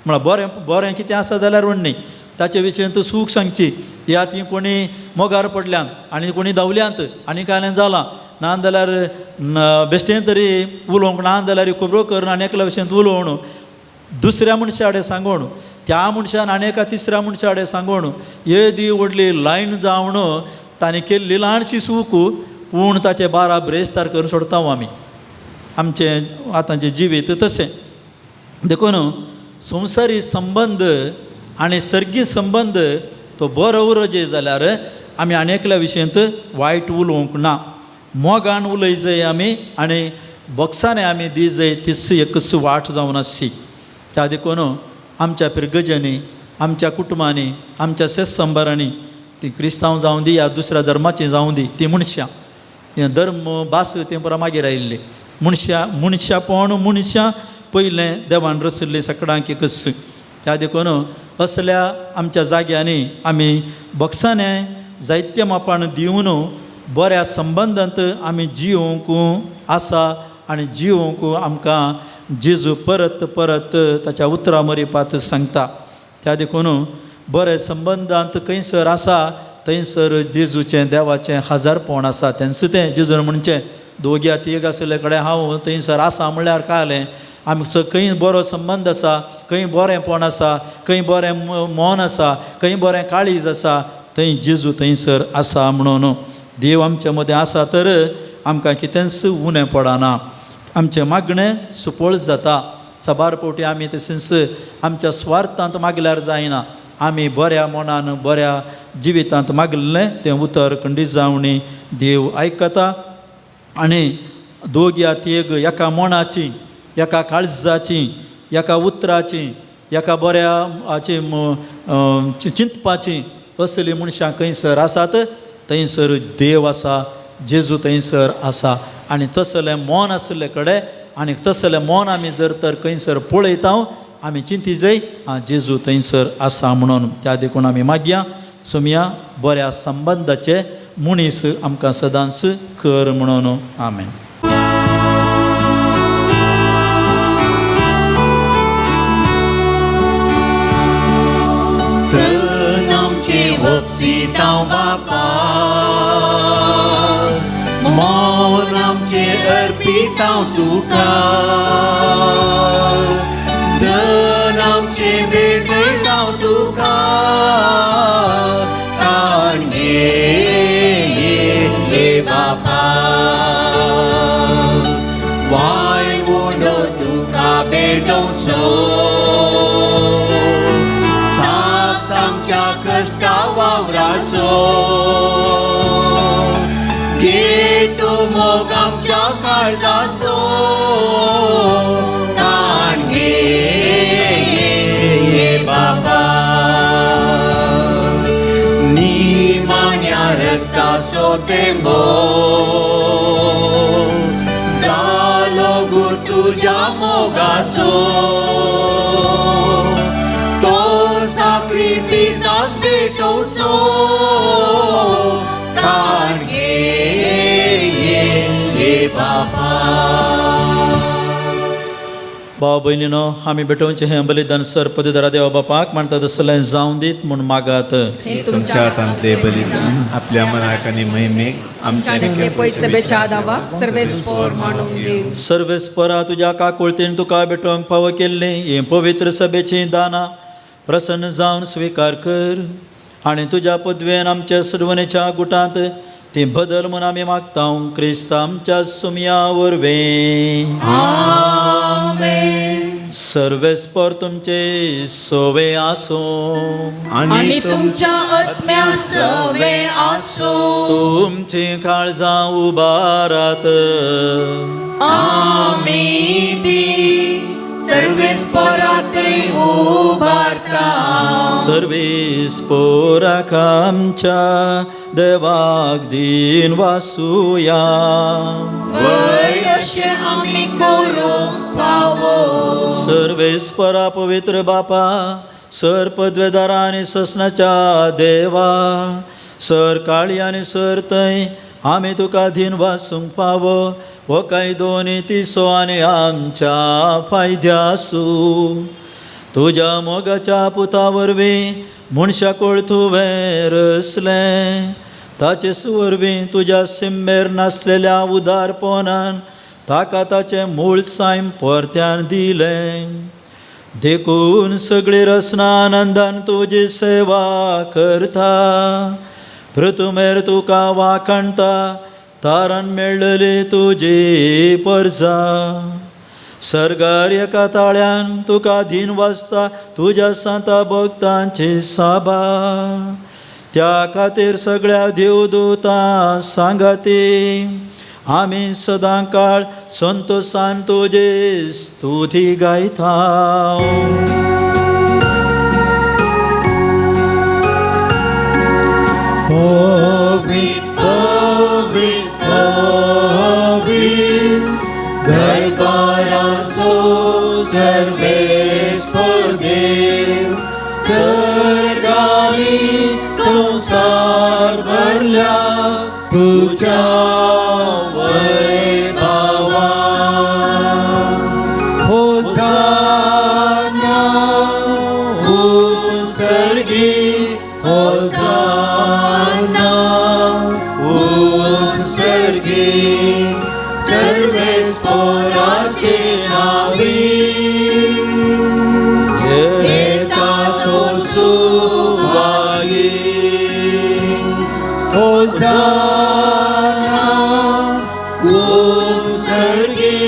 म्हळ्यार बरें बरें कितें आसा जाल्यार न्ही ताचे विशयंत सूख सांगची. या ती कोणी मोगार पडल्यांत आनी कोणी धांवल्यांत आनी कांय जालां ना जाल्यार बेश्टें तरी उलोवंक ना जाल्यार खबरो करून आनी एकल्या विशयांत उलोवन दुसऱ्या मनशा कडेन सांगून त्या मनशान आनी एका तिसऱ्या मनशा कडेन सांगून येदी व्हडली लायन जावन ताणें केल्ली ल्हानशी सूख पूण ताचे 12 ब्रेस्तार करून सोडता आमी. आमचें आतांचें जिवीत तशें. देखून संवसारी संबंद आनी सर्गी संबंद तो बरो उरो जाल्यार आमी आनी एकल्या विशयांत वायट उलोवंक ना. मोगान उलय जय आमी आनी बॉक्सांनी आमी दी जय तीच एकच वाट जावन आसची. त्या देखून आमच्या पिरगजांनी, आमच्या कुटुंबांनी, आमच्या सेसंबारांनी ती क्रिस्तांव जावं दी या दुसऱ्या धर्माची जावं दी ती मनशां हें धर्म भास तें पुरा मागीर आयिल्ली मनशां मनशापण मनशां पयलें देवान रचिल्लीं सकडांक एकच. त्या देखून असल्या आमच्या जाग्यांनी आमी बॉक्सांनी जायते मापान दिवन बऱ्या संबंदांत आमी जियोवंक आसा आनी जियोवंक आमकां जेजू परत परत ताच्या उतरां मरिपात सांगता. त्या देखून बऱ्या संबंदांत खंयसर आसा थंयसर जेजूचें देवाचें हजारपण आसा. तेंच तें जेजून म्हणचें दोग्या तीग आशिल्ले कडेन हांव थंयसर आसा म्हणल्यार कळ्ळें आमचो खंय बरो संबंद आसा, खंय बरेंपण आसा, खंय बरें मन आसा, खंय बरें काळीज आसा थंय जेजू थंयसर आसा म्हणून. देव आमच्या मदें आसा तर आमकां कितेंच उणें पडना, आमचें मागणें सुपळ जाता. साबार फावटी आमी तशेंच आमच्या स्वार्थांत मागल्यार जायना, आमी बऱ्या मनान बऱ्या जिवितांत मागलें तें उतर खंडीत जावणी देव आयकता. आनी दोग या तीग एका मनाची, एका काळजाची, एका उतराची, एका बऱ्या हाची चिंतपाची असली मनशां खंयसर आसात थंयसर देव आसा, जेजू थंयसर आसा. आनी तसलें मन आशिल्ले कडेन आनी तसलें मन आमी जर तर खंयसर पळयता आमी चिंती जय आं जेजू थंयसर आसा म्हणून. त्या देखून आमी मागया सोमया बऱ्या संबंदाचे मनीस आमकां सदांच कर म्हणून. आमेन. तन आमचे वपसितांव बापा, मन आमचे अर्पितांव तुका, धन आमचे भेटयतांव तुका, काणये बापा वाय उलो तुका भेटोवचो, साक्ष आमच्या कश्टा वावराचो, घे तूं मोग आमच्या काळजाचो, काणये बाबा निमाण्या रक्ताचो तेंबो जालो गूर तुज्या मोगाचो, तो साक्रिफिसास भेटोवचो, काणये बाबा. भाव भयणीनो आमी भेटोवचें हें बलिदान सर पदवीधरा देवा बापाक मानता तसलें जावं दीत म्हूण मागात. तुमच्या हातांतले बलिदान आपल्या मनाक आनी महिमेक आमच्या पयसभेच्या दावाक सर्वेस्पोर मानून दिव. सर्वेस्परा तुज्या काकुळतेन तुका भेटोवंक फावो केल्लें हें पवित्र सभेचीं दानां प्रसन्न जावन स्विकार कर आनी तुज्या पदवेन आमच्या सर्वनेच्या गुटांत ती बदल म्हूण आमी मागता क्रिस्त आमच्या सुमया वरवीं. आमेन. सर्वेस्पर तुमचे सोवे आसूं. आनी तुमच्या आत्म्या सवे आसो. तुमची काळजां उबारात. आमी ती सर्वेस्परातय उबारता. सर्वेस्पोराक आमच्या देवाक दीन वासुया. वय अशें आमी करूंक फावो. सर्वेस्परा पवित्र बापा, सर पदवेदारा आनी ससनाच्या देवा, सर काळी आनी सर थंय आमी तुका दीन वासूंक फावो हो कायदो आनी तिसो आनी आमच्या फायद्यासू. तुज्या मोगाच्या पुता वरवीं मनशा कोळ तुवें रसलें, ताचे वरवीं तुज्या सिम्मेर नासलेल्या उदारपणान ताका ताचें मूळ सायम परत्यान दिलें. देखून सगळी रसना आनंदान तुजी सेवा करता, पृथुमेर तुका वाखाणता, तारान मेळ्ळली तुजी परजा. सर्गार एका ताळ्यान तुका दीन वाचता तुज्या सांता भक्तांची साबा. त्या खातीर सगळ्या देवदूतां सांगाती आमी सदां काळ संतोसान तुजी स्तुती गायता. पवित्र पवित्र पवित्र दरबाराचो सर्वेस्पर देव, सर्गानी संवसार भरल्या तुज्या वैभवान. होसाना उत्सर्गी, होसाना उत्सर्गी, सर्वेस्पराचे नावी येता तो सुवाई. होसाना उत्सर्गी,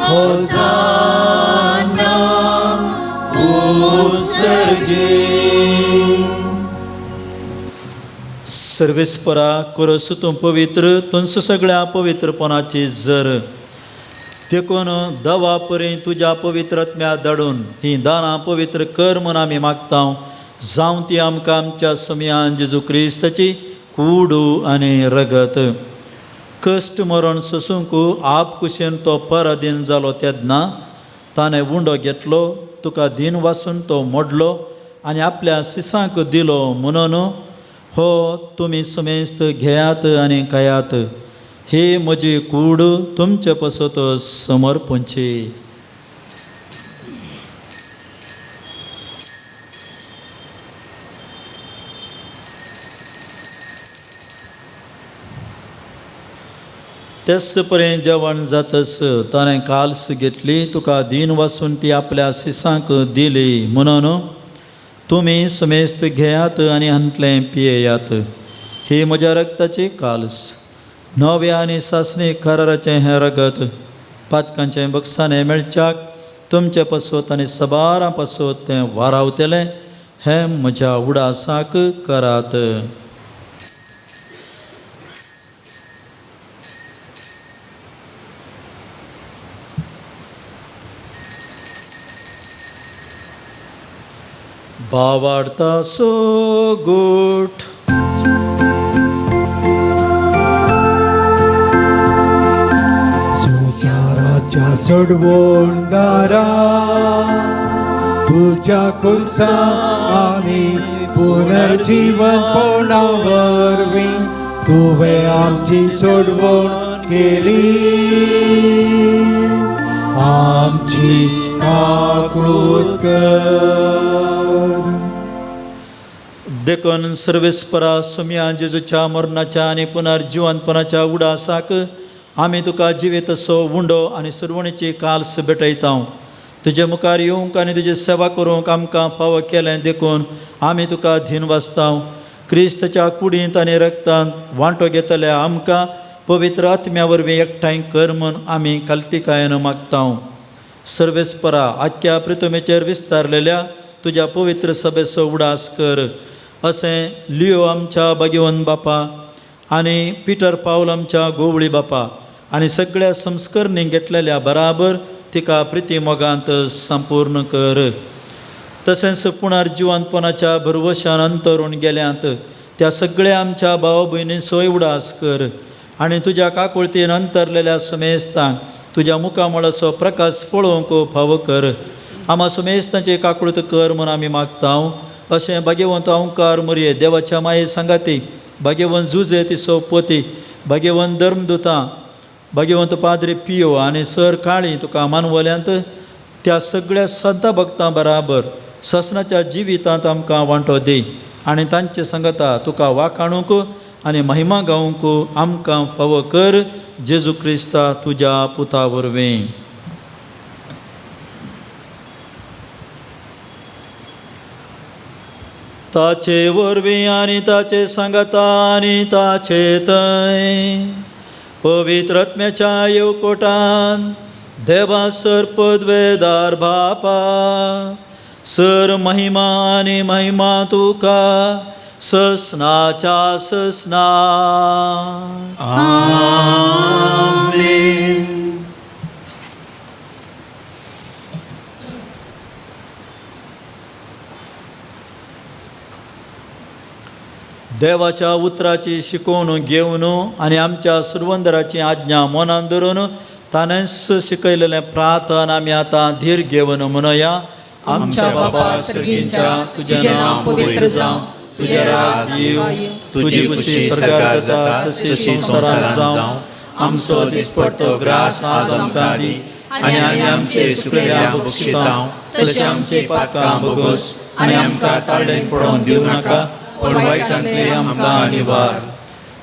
होसाना उत्सर्गी. सर्वेस्परा कोरस तूं पवित्र, तुंस सगळ्या पवित्रपणाची जर, देखून दवा परी तुज्या पवित्र आत्म्या धाडून ही दानां पवित्र कर म्हूण आमी मागता. जावं ती आमकां आमच्या समयान जेजू क्रिस्ताची कुडू आनी रगत. कश्ट मरण सोसूंक आप कुशेन तो पराधीन जालो तेन्ना ताणें उंडो घेतलो, तुका दीन वासून तो मोडलो आनी आपल्या सिसांक दिलो म्हणून, हो तुमी सुमेस्त घेयात आनी खायात, ही म्हजी कूड तुमचे पसत समर्पणची. तेच पर्यंत जेवण जातस ताणें काल्स घेतली, तुका दीन वासून ती आपल्या सिसांक दिली म्हणून, तुमी सुमेस्त घेयात आनी हांतलें पियेयात, ही म्हज्या रक्ताची काल्स, नव्या आनी सासणी कराराचें हें रगत पातकांचें बक्षाणें मेळच्याक तुमचे पसत आनी सबारां पसत तें वारावतलें, हें म्हज्या उडासाक करात. बावार्तासो गोठ. संवसाराच्या सोडवणदारा, तुज्या कुर्सा आनी पुनर्जीवनपणा वरवीं तुवें आमची सोडवण केली, आमची काकूत कर. देखून सर्वेस्परा सुमया जेजूच्या मरणाच्या आनी पुनर्जिवंतपणाच्या उडासाक आमी तुका जिवीत असो उंडो आनी सुरवणीची काल्स भेटयता. तुजे मुखार येवंक आनी तुजी सेवा करूंक आमकां फावो केलें देखून आमी तुका धीन वाचता. क्रिस्तच्या कुडींत आनी रक्तांत वांटो घेतल्या आमकां पवित्र आत्म्या वरवीं एकठांय कर म्हूण आमी कालतिकायेन मागता. सर्वेस्परा आख्ख्या प्रितमेचेर विस्तारलेल्या तुज्या पवित्र सभेचो उडास कर. असें लियो आमच्या भाग्यवंत बापा आनी पिटर पावल आमच्या गोवळी बापा आनी सगळ्या संस्करणी घेतलेल्या बराबर तिका प्रिती मोगांत संपूर्ण कर. तशेंच पुनर्जिवंतपणाच्या भरवशान अंतरून गेल्यांत त्या सगळ्या आमच्या भाव भयणींचोय उडास कर आनी तुज्या काकुळतीन अंतरलेल्या सुमेस्तांक तुज्या मुखामळाचो प्रकाश पळोवंक फावो कर. आमा सुमेस्तांचे काकुळत कर म्हूण आमी मागता. अशें भाग्यवंत ओंकार मुरये देवाच्या माये सांगाती भाग्यवंत जुजे तिसो पोती भाग्यवंत धर्मदुतां भाग्यवंत पाद्री पियो आनी सर काळी तुका मानवल्यांत त्या सगळ्या संत भक्तां बराबर ससनाच्या जिवितांत आमकां वांटो दी आनी तांचे सांगता तुका वाखाणूंक आनी महिमा गावंक आमकां फावो कर. जेजू क्रिस्ता तुज्या पुता वरवीं. ताचे वरवीं आनी ताचे सांगता आनी ताचे थंय पवित्र आत्म्याच्या येवकोटान देवा सर पदवेदार बापा सर महिमा आनी महिमा तुका ससनाच्या ससना. आमेन. देवाच्या उतराची शिकोवन घेवन आनी आमच्या सुरवंदराची आज्ञा मनान धरून ताणेंच शिकयलेलें प्रार्थना आमी आतां धीर घेवन म्हणया. आमच्या बापा सर्गींच्या तुजें नांव पवित्र जावं, तुजें राज येवं, तुजी खुशी स्वर्गार जाता तशी संवसारांत जावं. आमचो दिसपडतो ग्रास आज आमकां दी आनी आमी आमचे सुकलेल्या बक्षितां तशें आमचे पातकां भोगोस आनी आमकां ताळ्ळेन पडोवन दिवं नाका पूण वायटांतले आमकां निवार.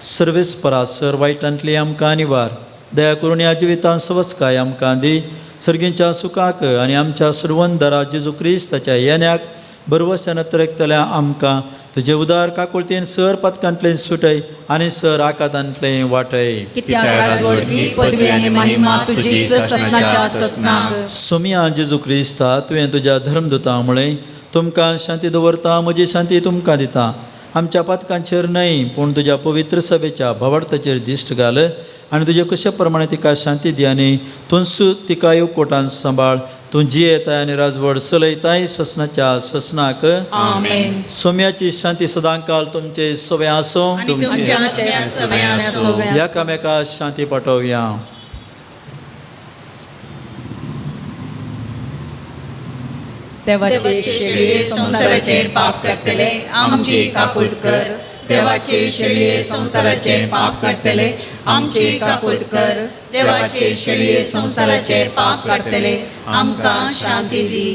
सर्वेस्परा सर वायटांतले आमकां निवार. दया करून ह्या जिवितांत सवस्काय आमकां दी. सर्गींच्या सुखाक आनी आमच्या सुरवंदरा जेजू क्रिस्ताच्या येण्याक बरवस्यान तरकतल्या आमकां तुजे उदार काकुळतीन सर पातकांतलें सुटय आनी सर आकातांतलें वाटय. सोमिया जेजू क्रिस्ता तुवें तुज्या धर्मदुता म्हळें तुमकां शांती दवरता म्हजी शांती तुमकां दिता. आमच्या पातकांचेर न्हय पूण तुज्या पवित्र सभेच्या भावार्थाचेर दिश्ट घाल आनी तुजे कशे प्रमाणे तिका शांती दी आनी तूंच तिका एकवटान सांबाळ. तूं जियेताय आनी राजवड चलयताय ससनाच्या ससनाक. आमेन. सोम्याची शांती सदांकाल तुमचे सवे आसूं. एकामेका शांती पाठोवया. देवाचे शेळये संवसाराचेर पाप करतले आमची काकूत कर. देवाचे शेळये संवसाराचेर पाप करतले आमची काकूत कर. देवाचे शेळये संवसाराचेर पाप करतले आमकां शांती दी.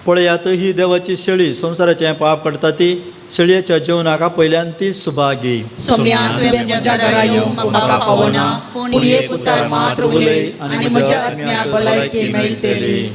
पळयात ही देवाची शेळी संवसाराचें पाप काडटा ती शेळयेच्या जेवणाक आपयल्यान ती सुभागी. सोम्या तुवें म्हज्या घरा येवंक म्हाका फावना पूण एक उतर मात्र उलय आनी म्हज्या आत्म्याक भलायकी मेळटली.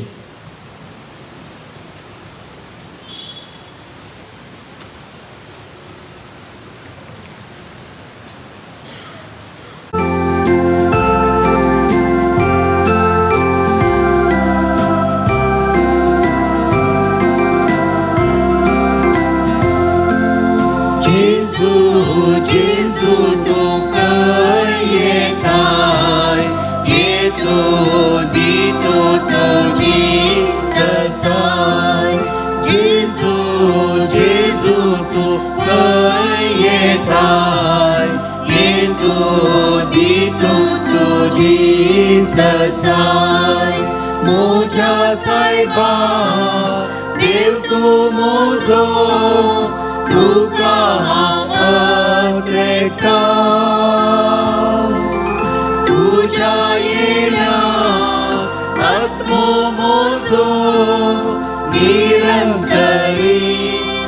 मोजा सायबा देव तूं म्हजो तुका हांव अत्रेता तुज्या येण्या आत्मो म्हजो निरंतरी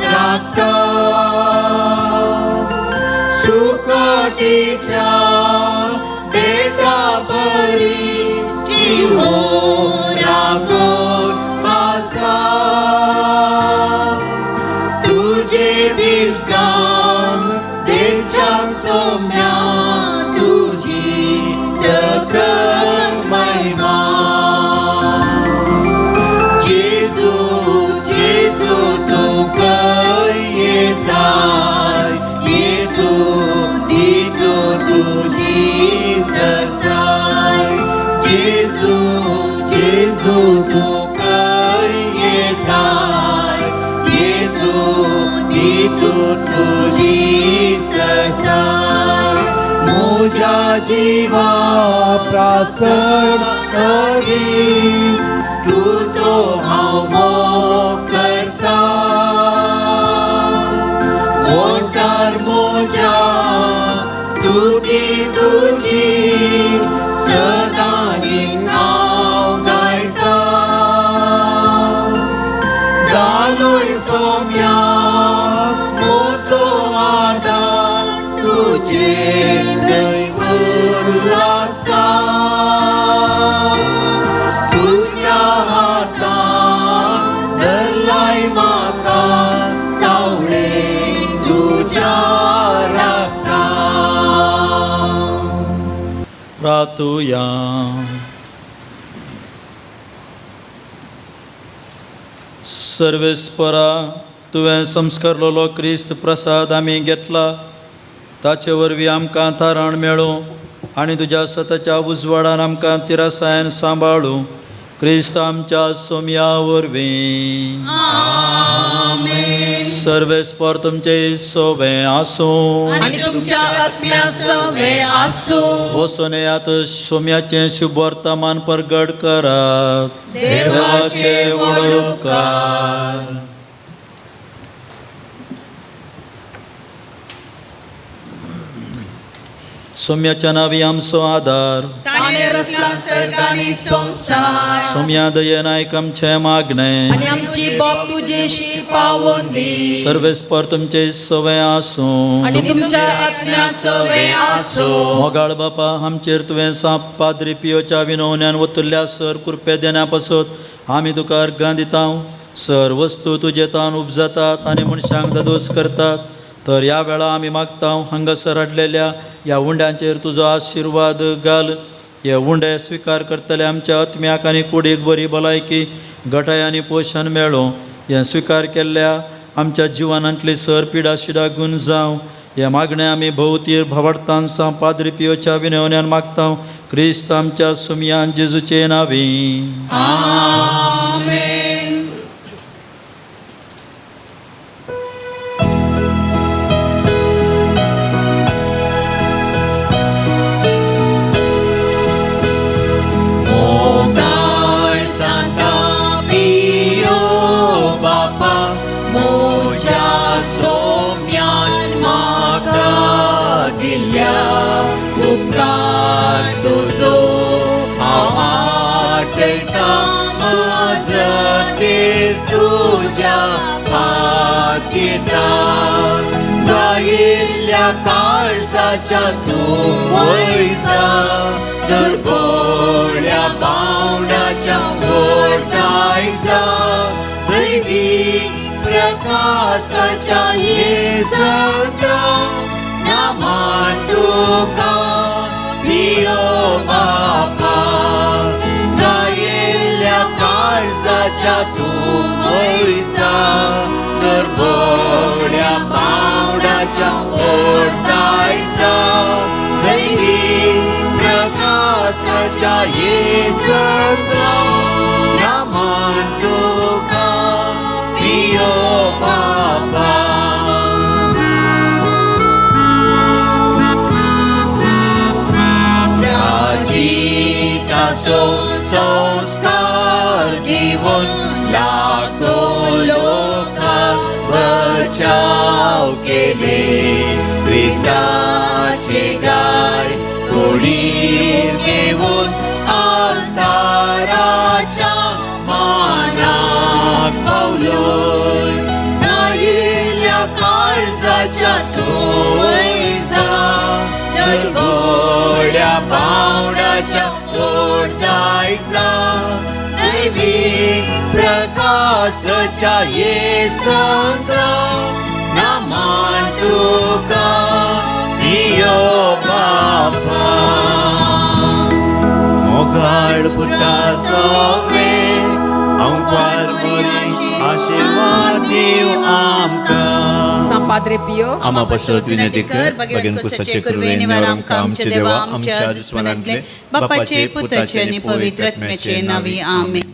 रावता. मागता सुकाटीच्या बेटा बरी जिवो रागोन आसा तुझे दिसगान देखच्याक सोम्या तुझी सकत महिमा जेजू जेजू तूं खंय येताय येतू दितू तुजी ससाय जेजू जेजू तूं खंय येताय येतू दितू तुजी ससाय म्हज्या जिवा प्रासण करी तुजो हांव मोग करता ओंठार म्हज्या स्तुती तुजी सदां हांव गायता जालोय सोम्या म्हजो आदार तुजेर न्हय उल्लासता तुज्या हातान धरलाय म्हाका सावळेन तुज्या राखता. प्रार्थुया. सर्वेस्परा तुवें संस्कारलेलो क्रिस्त प्रसाद आमी घेतला ताचे वरवीं आमकां तारण मेळूं आनी तुज्या सताच्या उजवाडान आमकां तिरसायन सांबाळूं क्रिस्त आमच्या सोमया वरवीं. सर्वेस्पर तुमचे सोबे आसूं आनी तुमच्या आत्म्या सवे आसूं. वचून येयात सोम्याचें शुभ वर्तमान परगट करात. देवाचे व्हड उपकार. सोम्याच्या नावी आमचो आदार ताणें रचला सर्ग आनी संवसार सोम्या दयेन आयक आमचें मागणें आनी आमची बाप तुजेशी पावोवन दी. सर्वेस्पर तुमचे सवे आसूं आनी तुमच्या आत्म्या सवे आसूं. मोगाळ बापा आमचेर तुवें साप पाद्री पियोच्या विनवण्यान वतुल्ल्या सर कृपे देण्या पासत आमी तुका अर्गां दिता. सर वस्तू तुजे तान उपजातात आनी मनशांक दादोस करतात तर ह्या वेळा आमी मागता हांगासर हाडलेल्या ह्या उंड्यांचेर तुजो आशिर्वाद घाल. हे उंडे स्विकार करतले आमच्या आत्म्याक आनी कुडीक बरी भलायकी घटाय आनी पोशण मेळूं. हें स्विकार केल्ल्या आमच्या जिवनांतली सर पिडा शिडा गुण जावं. हे मागणें आमी भोवतीर भावार्थान सां पाद्री पियोच्या विनवण्यान मागता क्रिस्त आमच्या सुमयान जेजूचे नावी. आमेन. मोगाळ सांता पियो बापा म्हज्या सोम्यान म्हाका दिल्ल्या उपकार तुजो हांव आठयतां म्हजतीर तुज्या पातयेता गायिल्ल्या काळजाच्या तूं वयसा दुर्बोळ्या पावणाच्या ओडतायसा दैवी प्रकाशाच्या येसत्रा नामान तुका पियो बापा गायिल्ल्या काळजाच्या तूं वयसा दुर्बोळ्या पावणाच्या ओडतायसा दैवी प्रकाशाच्या येसत्रा नामान तुका पियो बापा. त्या जिताचो संस्कार दिवन लाखो लोकांक बचाव केले क्रिस्ताचे गाय कुडीर घेवन आल्ताराच्या मानाक पावलोय. गायिल्ल्या देवाच्या तूं दरबोड्या पावणाच्या ओढदायचा दैवी प्रकाशच्या ये संत्रा नामान तुका पियो बापा. मोगाळ पुता सोवे आमकार बरी आशिर्वाद दिव आमकां. सां पाद्रे पियो आमा पासत विनंती कर, बागेन कुसाचे कृपेन निवार आमकां आमचे देवा, आमच्या दुस्मानांतले, बापाचे, पुताचे आनी पवित्र आत्म्याचे नांवी, आमेन.